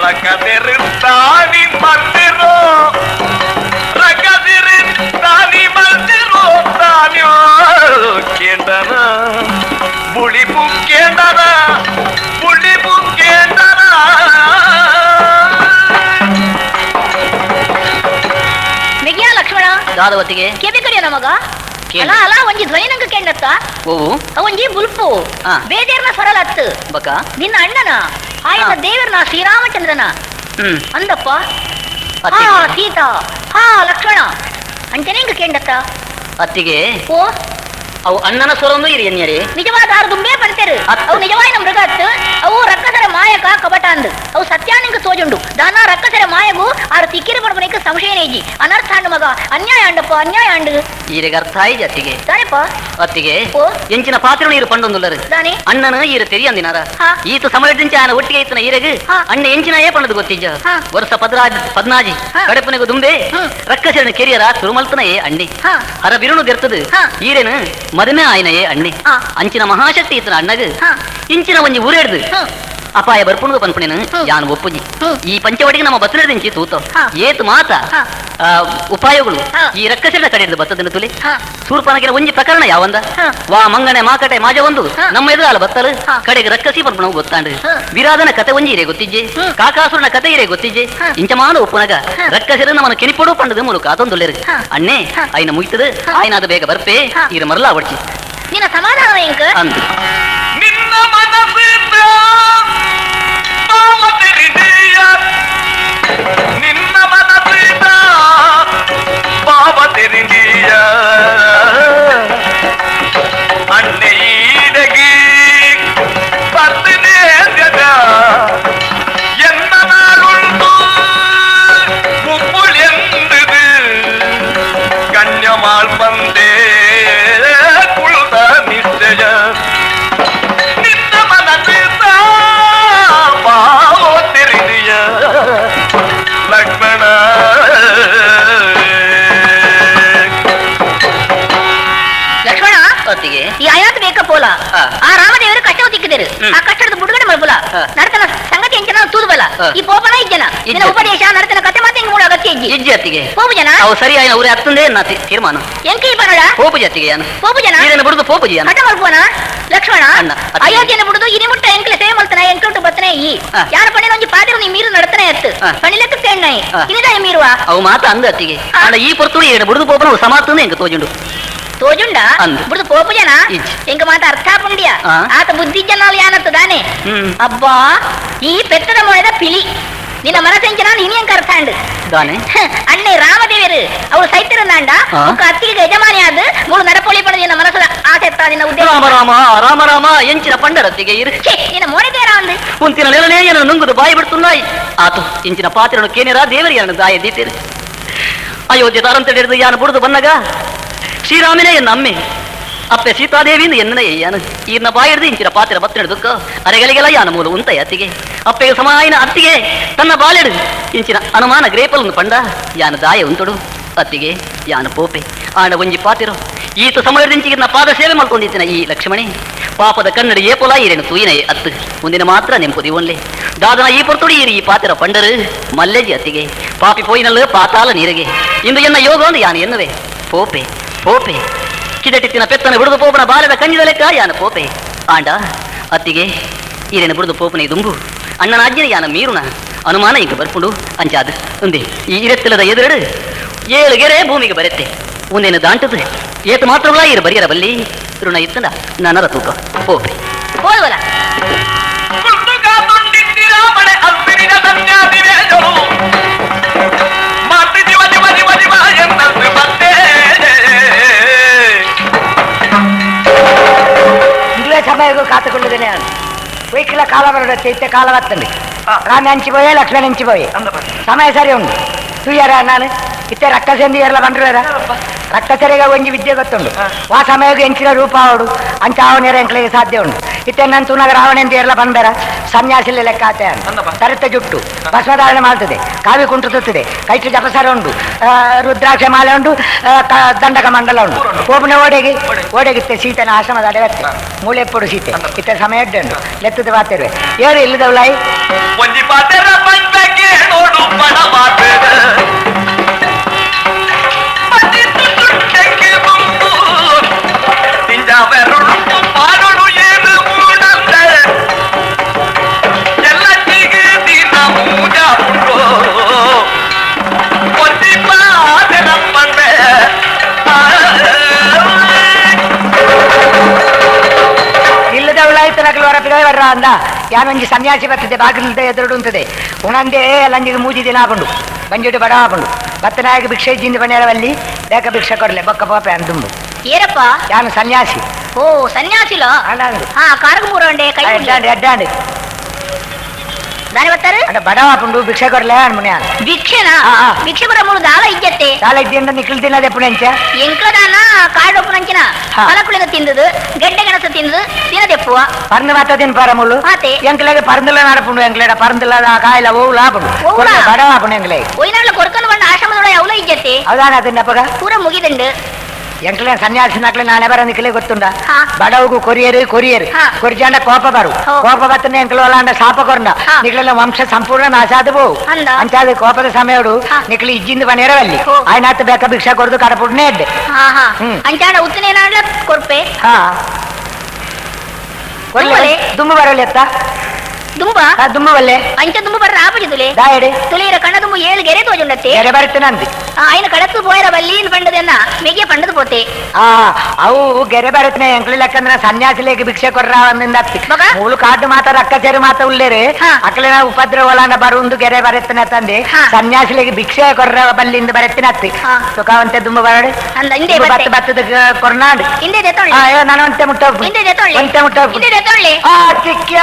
ರಕದಿರು ತಾನಿ ಮಂದಿರೋ ರಕದಿರು ತಾನಿ ಮಂದಿರೋ ತಾನ್ಯೋ ಕೇಂದನ ಬುಳಿಪು ಕೇಂದನ ಬುಳಿಪು ಕೇಂದನ. ಮೆಗಿಯ ಲಕ್ಷ್ಮಣ ದಾದವತಿಗೆ ಕೆಬಿ ಕಡಿಯ ನಮಗ ಅಲ ಅಲ ಒಂಜಿ ಧ್ವನಿ ನಂಗೆ ಕೇಂಡತ್ತ ಓವು ಒಂಜಿ ಬುಲ್ಪು ಬೇದೇರ್ನ ಸ್ವರಲತ್ತು ಬಕ ನಿನ್ನ ಅಣ್ಣನ ಆಯನ ದೇವರನ ಶ್ರೀರಾಮಚಂದ್ರನ ಅಂದಪ್ಪ. ಹಾ ಸೀತಾ ಹಾ ಲಕ್ಷ್ಮಣ ಅಂಚನೆ ಹಿಂಗ ಕೇಂಡತ್ತ ಅತ್ತಿಗೆ ಓ ಅವು ಅಣ್ಣನ ಸ್ವರೊಂದು ಇರಿ ಎನ್ಯರಿ ನಿಜವಾದ ಆರು ದುಂಬೆ ಪಡ್ತೇರು ಅವು ನಿಜವಾದ ಮೃಗ ಅತ್ತು ಅವು ರಕ್ಕಸರ ಮಾಯಕ ಕಪಟ ಅಂದು ಅವು ಸತ್ಯಾನಿಂಗ ತೋಜುಂಡು ದಾನ ರಕ್ಕಸರ ಮಾಯಗು ಆರು ತಿಕ್ಕಿರ ಪಡಪನಿಕ ಸಂಶಯನೇಜಿ ಅನರ್ಥ ಅಂಡು ಮಗ ಅನ್ಯಾಯ ಅಂಡಪ್ಪ ಅನ್ಯಾಯ ಅಂಡು ಈರೆಗೆ ಅರ್ಥ ಆಯ್ತು ಅತ್ತಿಗೆ ದಾನೆಪ್ಪ ಅತ್ತಿಗೆ ಎಂಚಿನ ಪಾತ್ರ ನೀರು ಪಂಡೊಂದುಲ್ಲರು ಅಣ್ಣನ ಈರು ತೆರಿಯಂದಿನಾರ ಈತ ಸಮಯದಿಂಚ ಆನ ಒಟ್ಟಿಗೆ ಇತ್ತನ ಈರೆಗ್ ಅಣ್ಣ ಎಂಚಿನ ಏ ಪಂಡದು ಗೊತ್ತಿಜ್ಜ ವರ್ಷ ಪದ್ನಾಜಿ ಕಡಪನಿಗೂ ದುಂಬೆ ರಕ್ಕಸರನ ಕೆರಿಯರ ಸುರುಮಲ್ತನ ಏ ಅಣ್ಣಿ ಹರ ಬಿರುಣು ದೆರ್ತದು ಈರೇನು ಮದುವೆ ಆಯ್ನ ಏ ಅಣ್ಣಿ ಅಂಚಿನ ಮಹಾಶಕ್ತಿ ಇತ್ತನ ಅಣ್ಣಗ್ ಇಂಚಿನ ಒಂಜಿ ಊರೇಡ್ದು ಅಪಾಯ ಬರ್ಪುಣದು ಪನ್ಪುಣೇನು ಯಾನು ಒಪ್ಪುಜಿ ಈ ಪಂಚವಟಿಗೆ ನಮ್ಮ ಬತ್ತನದಿಂಚಿ ತೂತ ಏತು ಮಾತ ಉಪಾಯಗಳು ಈ ರಕ್ಕಸರ ಕಡೆಯದು ಬತ್ತದನ್ನು ತುಲಿ ಸೂರ್ಪನಗಿನ ಒಂಜಿ ಪ್ರಕರಣ ಯಾವಂದ ವಾ ಮಂಗಣೆ ಮಾಕಟೆ ಮಾಜ ಒಂದು ನಮ್ಮ ಎದುರಾಲ ಬತ್ತಲು ಕಡೆಗೆ ರಕ್ಕಸಿ ಪನ್ಪುಣವು ಗೊತ್ತಾಂಡು ವಿರಾಧನ ಕತೆ ಒಂಜಿ ಇರೇ ಗೊತ್ತಿಜ್ಜೆ ಕಾಕಾಸುರನ ಕತೆ ಇರೇ ಗೊತ್ತಿಜ್ಜೆ ಇಂಚಮಾನ ಒಪ್ಪುನಗ ರಕ್ಕಸಿರ ನಮ್ಮನ್ನು ಕೆನಿಪೊಡು ಪಂಡದು ಮೂಲಕ ಅದೊಂದುಲ್ಲೆರು ಅಣ್ಣೆ ಆಯ್ನ ಮುಗಿತದು ಆಯ್ನ ಅದು ಬೇಗ ಬರ್ಪೆ ಈರ ಮರಲ ಅವಡ್ಚಿ ನಿನ್ನ ಸಮಾಧಾನ ಅಂದು ನಿನ್ನ ಮನಸ್ಸಿದ್ದ ನಿನ್ನ ಮನಸ್ಸಿದ್ದ ಪಾವ ತೆರಿದೀಯ ಅಣ್ಣೆಯೀಡಗಿ ಪತ್ತಿನೇ ಜಗ ಎನ್ನ ನಾಡುಂಟು. ಆ ಕಷ್ಟದ ಬುಡುಗಡೆ ಮಲ್ಪುಲ ನಡತನ ಸಂಗತಿ ಎಂಚನ ತೂದುಬಲ ಈ ಪೋಪನ ಇಜ್ಜನ ನಿನ್ನ ಉಪದೇಶ ನಡತನ ಕತೆ ಮಾತೆ ಮೂಡ ಅಗತ್ಯ ಇಜ್ಜಿ ಇಜ್ಜಿ ಅತ್ತಿಗೆ ಪೋಪು ಜನ ಅವು ಸರಿ ಆಯ್ನ ಊರೇ ಅತ್ತಂದೇ ನಾ ತೀರ್ಮಾನ ಎಂಕಿ ಬನ್ನಡ ಪೋಪು ಜತ್ತಿಗೆ ಯಾನು ಪೋಪು ಜನ ಈರನ್ನ ಬಿಡುದು ಪೋಪು ಜಿ ಹಠ ಮಲ್ಪುವನ ಲಕ್ಷ್ಮಣ ಅಣ್ಣ, ಅತ್ತಿಗೆ. ಅಯೋಧ್ಯೆನ ಬಿಡುದು ಇನಿ ಮುಟ್ಟ ಎಂಕ್ಲೆ ಸೇವೆ ಮಲ್ತನ ಎಂಕುಂಟು ಬತ್ತನೆ ಈ ಆ. ಯಾರ ಪಣಿನ ಒಂಜಿ ಪಾದಿರು ನೀ ಮೀರು ನಡತನೆ ಎತ್ತು ಆ. ಪಣಿಲೆಕ್ಕ ತೇಣ್ಣೈ ಆ. ಇನಿದಾಯ ಮೀರುವ ಅವು ಮಾತ ಅಂದ ಅತ್ತಿಗೆ ಅಣ್ಣ ಈ ಪೊರ್ತುಡು ಈರನ್ನ ಬಿಡುದು ಪೋಪನ ಸಮಾತನ ಎಂಕ ತೋಜುಂಡು ತೋಜುಂಡ ಅಂದ್. ಬಿಡುದು ಪೋಪು ಜನ ಇಜ್ಜಿ. ಎಂಕ ಮಾತ ಅರ್ಥ ಪುಂಡಿಯ ಆ. ಆತ ಬುದ್ಧಿ ಜನಾಲ್ ಯಾನತ್ತು ದಾನೆ ಹ್ಮ್. ಅಬ್ಬಾ ಈ ಪೆತ್ತದ ಮೊಳೆದ ಪಿಲಿ ನಿನ್ನ ಮನಸೆಂಚನ ಇನಿ ಎಂಕ ಅರ್ಥ ಅಂಡು ದಾನೆ ಅಣ್ಣೆ ರಾಮದೇವರು ಅವಳು ಸೈತಿರಂದಾಂಡ ಆ. ಒಕ್ಕ ಅತ್ತಿಗೆ ಯಜಮಾನಿ ಆದ್ ಮೂಳು ನಡಪೊಳಿ ಪಣದ ನಿನ್ನ ಮನಸ್ಸದ ಆಸೆ ಎತ್ತ ನಿನ್ನ ಉದ್ದೇಶ ರಾಮ ರಾಮ ರಾಮ ರಾಮ ಎಂಚಿನ ಪಂಡರತ್ತಿಗೆ ಇರು ಛೆ, ನಿನ್ನ ಮೋನೆ ತೇರ ಒಂದು ಉಂತಿನ ನೆಲನೇ ಎನ ನುಂಗುದು ಬಾಯಿ ಬಿಡ್ತುನ್ನಾಯಿ ಆತು ಇಂಚಿನ ಪಾತ್ರನು ಕೇನೆರ ದೇವರಿ ಎನ ದಾಯ ದೀತೇರು ಅಯೋಧ್ಯೆ ತಾರಂತ ಹಿಡಿದು ಯಾನು ಬುಡುದು ಬನ್ನಗ ಶ್ರೀರಾಮನೇ ಎನ್ನ ಅಮ್ಮೆ ಅಪ್ಪೆ ಸೀತಾದೇವಿಯಿಂದ ಎನ್ನ ಯಾನು ಈರ್ನ ಬಾಯಿ ಹಿಡಿದು ಇಂಚಿನ ಪಾತ್ರ ಬತ್ತಿನ ದುಃಖ ಅರೆಗಲಿಗೆಲ್ಲ ಯಾನ ಮೂಲ ಉಂತ ಅತ್ತಿಗೆ ಅಪ್ಪೆಗೆ ಸಮಾಯನ ಅತ್ತಿಗೆ ತನ್ನ ಬಾಲೆಡು ಇಂಚಿನ ಅನುಮಾನ ಗ್ರೇಪಲನ್ನು ಪಂಡ ಯಾನ ದಾಯ ಉಂತುಡು ಅತ್ತಿಗೆ ಯಾನ ಪೋಪೆ ಆಣ ಒಂಜಿ ಪಾತಿರು ಈತ ಸಮಯದಿಂಚಿಗಿನ ಪಾದ ಸೇವೆ ಮಾಡ್ಕೊಂಡಿತ್ತಿನ ಈ ಲಕ್ಷ್ಮಣಿ ಪಾಪದ ಕನ್ನಡ ಏಪೊಲ ಈರೇನು ತೂಯಿನ ಅತ್ತು ಮುಂದಿನ ಮಾತ್ರ ನೆಂಪುದಿ ಒನ್ಲೆ ದಾದನ ಈ ಪೊರ್ತುಡಿ ಈರು ಈ ಪಾತಿರ ಪಂಡರು ಮಲ್ಲೆಜಿ ಅತ್ತಿಗೆ ಪಾಪಿ ಪೋಯಿನಲ್ಲು ಪಾತಾಲ ನೀರಿಗೆ ಇಂದು ಎನ್ನ ಯೋಗ ಒಂದು ಯಾನು ಎನ್ನುವೆ ಪೋಪೆ ಪೋಪೆ ಕಿದಟಿತ್ತಿನ ಪೆತ್ತನ ಬಿಡುದು ಪೋಪನ ಬಾಲದ ಕಂಜಿದ ಲೆಕ್ಕ ಯಾನ ಪೋಪೆ ಆಂಡ ಅತ್ತಿಗೆ ಈರೇನು ಬಿಡುದು ಪೋಪನೆ ದುಂಬು ಅಣ್ಣನ ಆಜ್ಞೆ ಯಾನ ಮೀರುನ ಅನುಮಾನ ಈಗ ಬರ್ಪುಂಡು ಅಂಚಾದು ಉಂದೆ ಈ ಇರತ್ತಿಲ್ಲದ ಎದುರೆಡು ಏಳು ಗೆರೆ ಭೂಮಿಗೆ ಬರುತ್ತೆ ಒಂದೇನು ದಾಂಟದು ಏತ ಮಾತ್ರವಲ್ಲ ಇರು ಬರಿಯರ ಬಲ್ಲಿ ಋಣ ಇತ್ತಂದ ನನರ ತೂಕ ಪೋಪೆ ಹೋದ್ವಲ್ಲ ಮಳೆ ಅಲ್ಪಿರಿದ ಸನ್ಯಾಸಿ ವೇಷವು ಮಾತು ಜೀವ ಜೀವ ಜೀವ ಜೀವ ಎಂದಂತೆ ಮತ್ತೆ ಇಂಗ್ಲೇ ಸಮಯಗೂ ಕಾತುಕೊಳ್ಳುದೇನೆ ವೈಕಿಲ ಕಾಲ ಬರಡತ್ತೆ ಇತ್ತೆ ಕಾಲ ಬತ್ತಂడి ರಾಮ ಹಂಚಿపోಯೆ ಲಕ್ಷ್ಮಣ ಹಂಚಿపోಯೆ ಸಮಯ ಸರಿ ಉಂಡು ತೂಯರ ನಾನು ಇತ್ತೆ ರಕ್ತ ಸಂಧಿ ಎಲ್ಲ ಬಂದ್ರೆ ರಕ್ತ ಸರಿಗ ಒಂಜಿ ವಿದ್ಯೆ ಗೊತ್ತುಂಡು ಆ ಸಮಯಕ್ಕೆ ಎಂಚಿನ ರೂಪ ಅವಡು ಅಂಚ ಅವನೇರ ಎಂಕ್ಲಿಗೆ ಸಾಧ್ಯ ಉಂಡು ಇತ್ತೆ ನಾನು ತುನಗ ರಾವಣ ಎಲ್ಲ ಬಂದರ ಸನ್ಯಾಸಿಲೆ ಲೆಕ್ಕ ಆತೆ ತರತ ಜುಟ್ಟು ಭಸ್ಮಧಾರಣೆ ಮಾಡ್ತದೆ ಕಾವಿ ಕುಂಟು ತುತ್ತದೆ ಕೈಟು ಜಪಸರ ಉಂಡು ರುದ್ರಾಕ್ಷ ಮಾಲೆ ಉಂಡು ದಂಡಕ ಮಂಡಲ ಉಂಡು ಕೋಪನ ಓಡೆಗೆ ಓಡೆಗಿತ್ತೆ ಸೀತನ ಆಶ್ರಮದ ಅಡೆವತ್ತೆ ಮೂಳೆಪ್ಪಡು ಸೀತೆ ಇತ್ತ ಸಮಯ ಉಂಡು ಲೆತ್ತದ ವಾತಿರುವೆ ಏರು ಇಲ್ಲದವಳಾಯಿ ಒಂಜಿ ಪಾತೆರ ಪಂಚಕ್ಕೆ ನೋಡು ಪಣ ಮಾತೆರ ಪಾಡೋಡು ಏನು ಮೂಡಂದೆ ಎಲ್ಲಟ್ಟಿಗೆ ದಿನ ಮೂಜ ಉಂಟು ಒಂಜಿ ಪಾತೆರ ಪಂಡೆ ಇಲ್ಲದವಳಾಯ್ತು ನಕಲು ಹೊರ ಪಿದಾಯಿ ಬರ್ರ ಅಂದ ಯಾನೊಂಜಿ ಸನ್ಯಾಸಿ ಬರ್ತದೆ ಬಾಗಿಲದ ಎದುರುಡು ಉಂಟದೆ ಉಣಂದೇ ಲಂಜಿಗೆ ಮೂಜಿ ದಿನ ಆಪುಂಡು ಬಂಜಿಡು ಬಡ ಆಪುಂಡು ಬತ್ತನಾಯಕ ಭಿಕ್ಷೆ ಇಜ್ಜಿಂದ ಬಣ್ಣವಲ್ಲಿ ಬೇಕ ಭಿಕ್ಷೆ ಕೊಡಲೆ ಬೊಕ್ಕ ಪಾಪೆ ಅಂದುಂಬು ಏರಪ್ಪ ಯಾನು ಸನ್ಯಾಸಿ ಓ ಸನ್ಯಾಸಿಲ ಅಣ್ಣಂದು ಹಾ ಕಾರಗ ಮೂರಂಡೆ ಕೈ ಎಡ್ಡಾಂಡು ಎಡ್ಡಾಂಡು ದಾನಿ ಬರ್ತಾರೆ ಅಂಡ ಬಡವ ಆಪುಂಡು ಭಿಕ್ಷೆ ಕೊಡಲೆ ಅನ್ಮುನ್ಯಾನ ಭಿಕ್ಷೆನಾ ಆ, ಆ. ಭಿಕ್ಷೆ ಬರ ಮೂರು ದಾಲ ಇಜ್ಜತ್ತೆ ಸಾಲ ಇದ್ದಿಂದ ನಿಖಲ್ ದಿನದ ಪುಣಂಚ ಎಂಕದಾನ ಕಾಡೊಪ್ಪು ನಂಚಿನ ಹಾ. ಫಲಕುಳಿನ ತಿಂದದು ಗೆಡ್ಡೆ ಗೆಣಸು ತಿಂದದು ತಿನ್ನದೆಪ್ಪುವ ಪರಂದು ಮಾತ ತಿನ್ ಪಾರ ಮುಳ್ಳು ಮಾತೆ. ಎಂಕ್ಲೆಗೆ ಪರಂದುಲ ನಡಪುಂಡು ಎಂಕ್ಲೆಡ ಪರಂದುಲ ಕಾಯಿಲ ಓವುಲ ಆಪುಂಡು ಓವುಲಾ? ಬಡವ ಆಪುಂಡು ಎಂಕ್ಲೆಗೆ ಒಯ್ನಾಡ್ಲ ಕೊರ್ಕೊಂಡು ಬಂದ ಆಶ್ರಮದೊಳ ಅವಲ ಇಜ್ಜತ್ತೆ ಹೌದಾನ ಅದನ್ನಪ್ಪಗ ಪೂರ ಮುಗಿದುಂಡು ಎಂಕ್ಲೆ ಸನ್ಯಾಸಿ ನಕ್ಲೆ ನಾಳೆ ಬರ ನಿಕ್ಲೆ ಗೊತ್ತುಂಡ ಹಾ. ಬಡವಗು ಕೊರಿಯರು ಕೊರಿಯರು ಹಾ. ಕೊರಿಜಾಂಡ ಕೋಪ ಬರು ಹೋ. ಕೋಪ ಬತ್ತನೆ ಎಂಕ್ಲು ಅಲಾಂಡ ಶಾಪ ಕೊರಂಡ ಹಾ. ನಿಕ್ಲೆಲ್ಲ ವಂಶ ಸಂಪೂರ್ಣ ನಾಶ ಆದ ಪೋವು ಅಂದ. ಅಂಚಾದ ಕೋಪದ ಸಮಯಡು ಹಾ. ನಿಕ್ಲೆ ಇಜ್ಜಿಂದ ಬನೇರವಲ್ಲಿ ಹೋ. ಆಯ್ನಾತ್ ಬೇಕ ಭಿಕ್ಷಾ ಕೊಡ್ದು ಕಡಪುಡ್ನೇ ಎಡ್ಡೆ ಹಾ ಹಾ ಹ್ಮ್. ಅಂಚಾಡ ಉತ್ತನೇನಾಡ್ಲ ಕೊರ್ಪೆ ಹಾ ಕೊರ್ಲೆ. ದುಂಬಲೆ? ದುಂಬು ಬರಲಿ ಅತ್ತ ದುಂಬ ಆ, ದುಂಬು ಬಲ್ಲೆ ಅಂಚ ದುಂಬ ಬರ್ರ ಆಪಜಿದುಲೆ ದಾಯಡೆ ತುಳಿಯರ ಕಣ್ಣ ದುಂಬು ಏಳು ಗೆರೆ ತೋಜುಂಡತ್ತೆ ಎರೆ ಬರ್ತೇನಂದಿ ఆయన ಕಡತು ಪೋಯರ ಬಲ್ಲಿ ಪಂಡದನ್ನ ಮೆಗೆ ಪಂಡದು ಪೋತೆ ಆ ಅವು ಗೆರೆ ಬರತ್ನೆ ಎಂಕ್ಲಿ ಲೆಕ್ಕಂದ್ರ ಸನ್ಯಾಸಿಲೇಗೆ ಭಿಕ್ಷೆ ಕೊರ್ರ ಅಂದಿಂದ ಮಗ? ಮೂಲು ಕಾಡು ಮಾತ ರಕ್ಕಚೇರು ಮಾತ ಉಳ್ಳೇರು ಹಾ. ಅಕ್ಲೆನ ಉಪದ್ರವ ಒಲಾಂಡ ಬರುಂದು ಗೆರೆ ಬರತ್ನೆ ತಂದೆ ಹಾ. ಸನ್ಯಾಸಿಲೇಗೆ ಭಿಕ್ಷೆ ಕೊರ್ರ ಬಲ್ಲಿಂದ ಬರತ್ನೆ ಅತ್ತಿ ಹಾ. ಸುಖವಂತೆ ದುಂಬ ಬರಡು ಅಂದ ಹಿಂದೆ ದುಂಬು ಬತ್ತೆ. ಬತ್ತು ಬತ್ತದ ಕೊರ್ನಾಡು ಹಿಂದೆ ದೆತ್ತೊಳ್ಳೆ ಆ, ಅಯ್ಯೋ, ನಾನು ಒಂತೆ ಮುಟ್ಟ ಹಿಂದೆ ದೆತ್ತೊಳ್ಳೆ ಒಂತೆ ಮುಟ್ಟ ಹಿಂದೆ ದೆತ್ತೊಳ್ಳೆ ಆ ಚಿಕ್ಕ್ಯ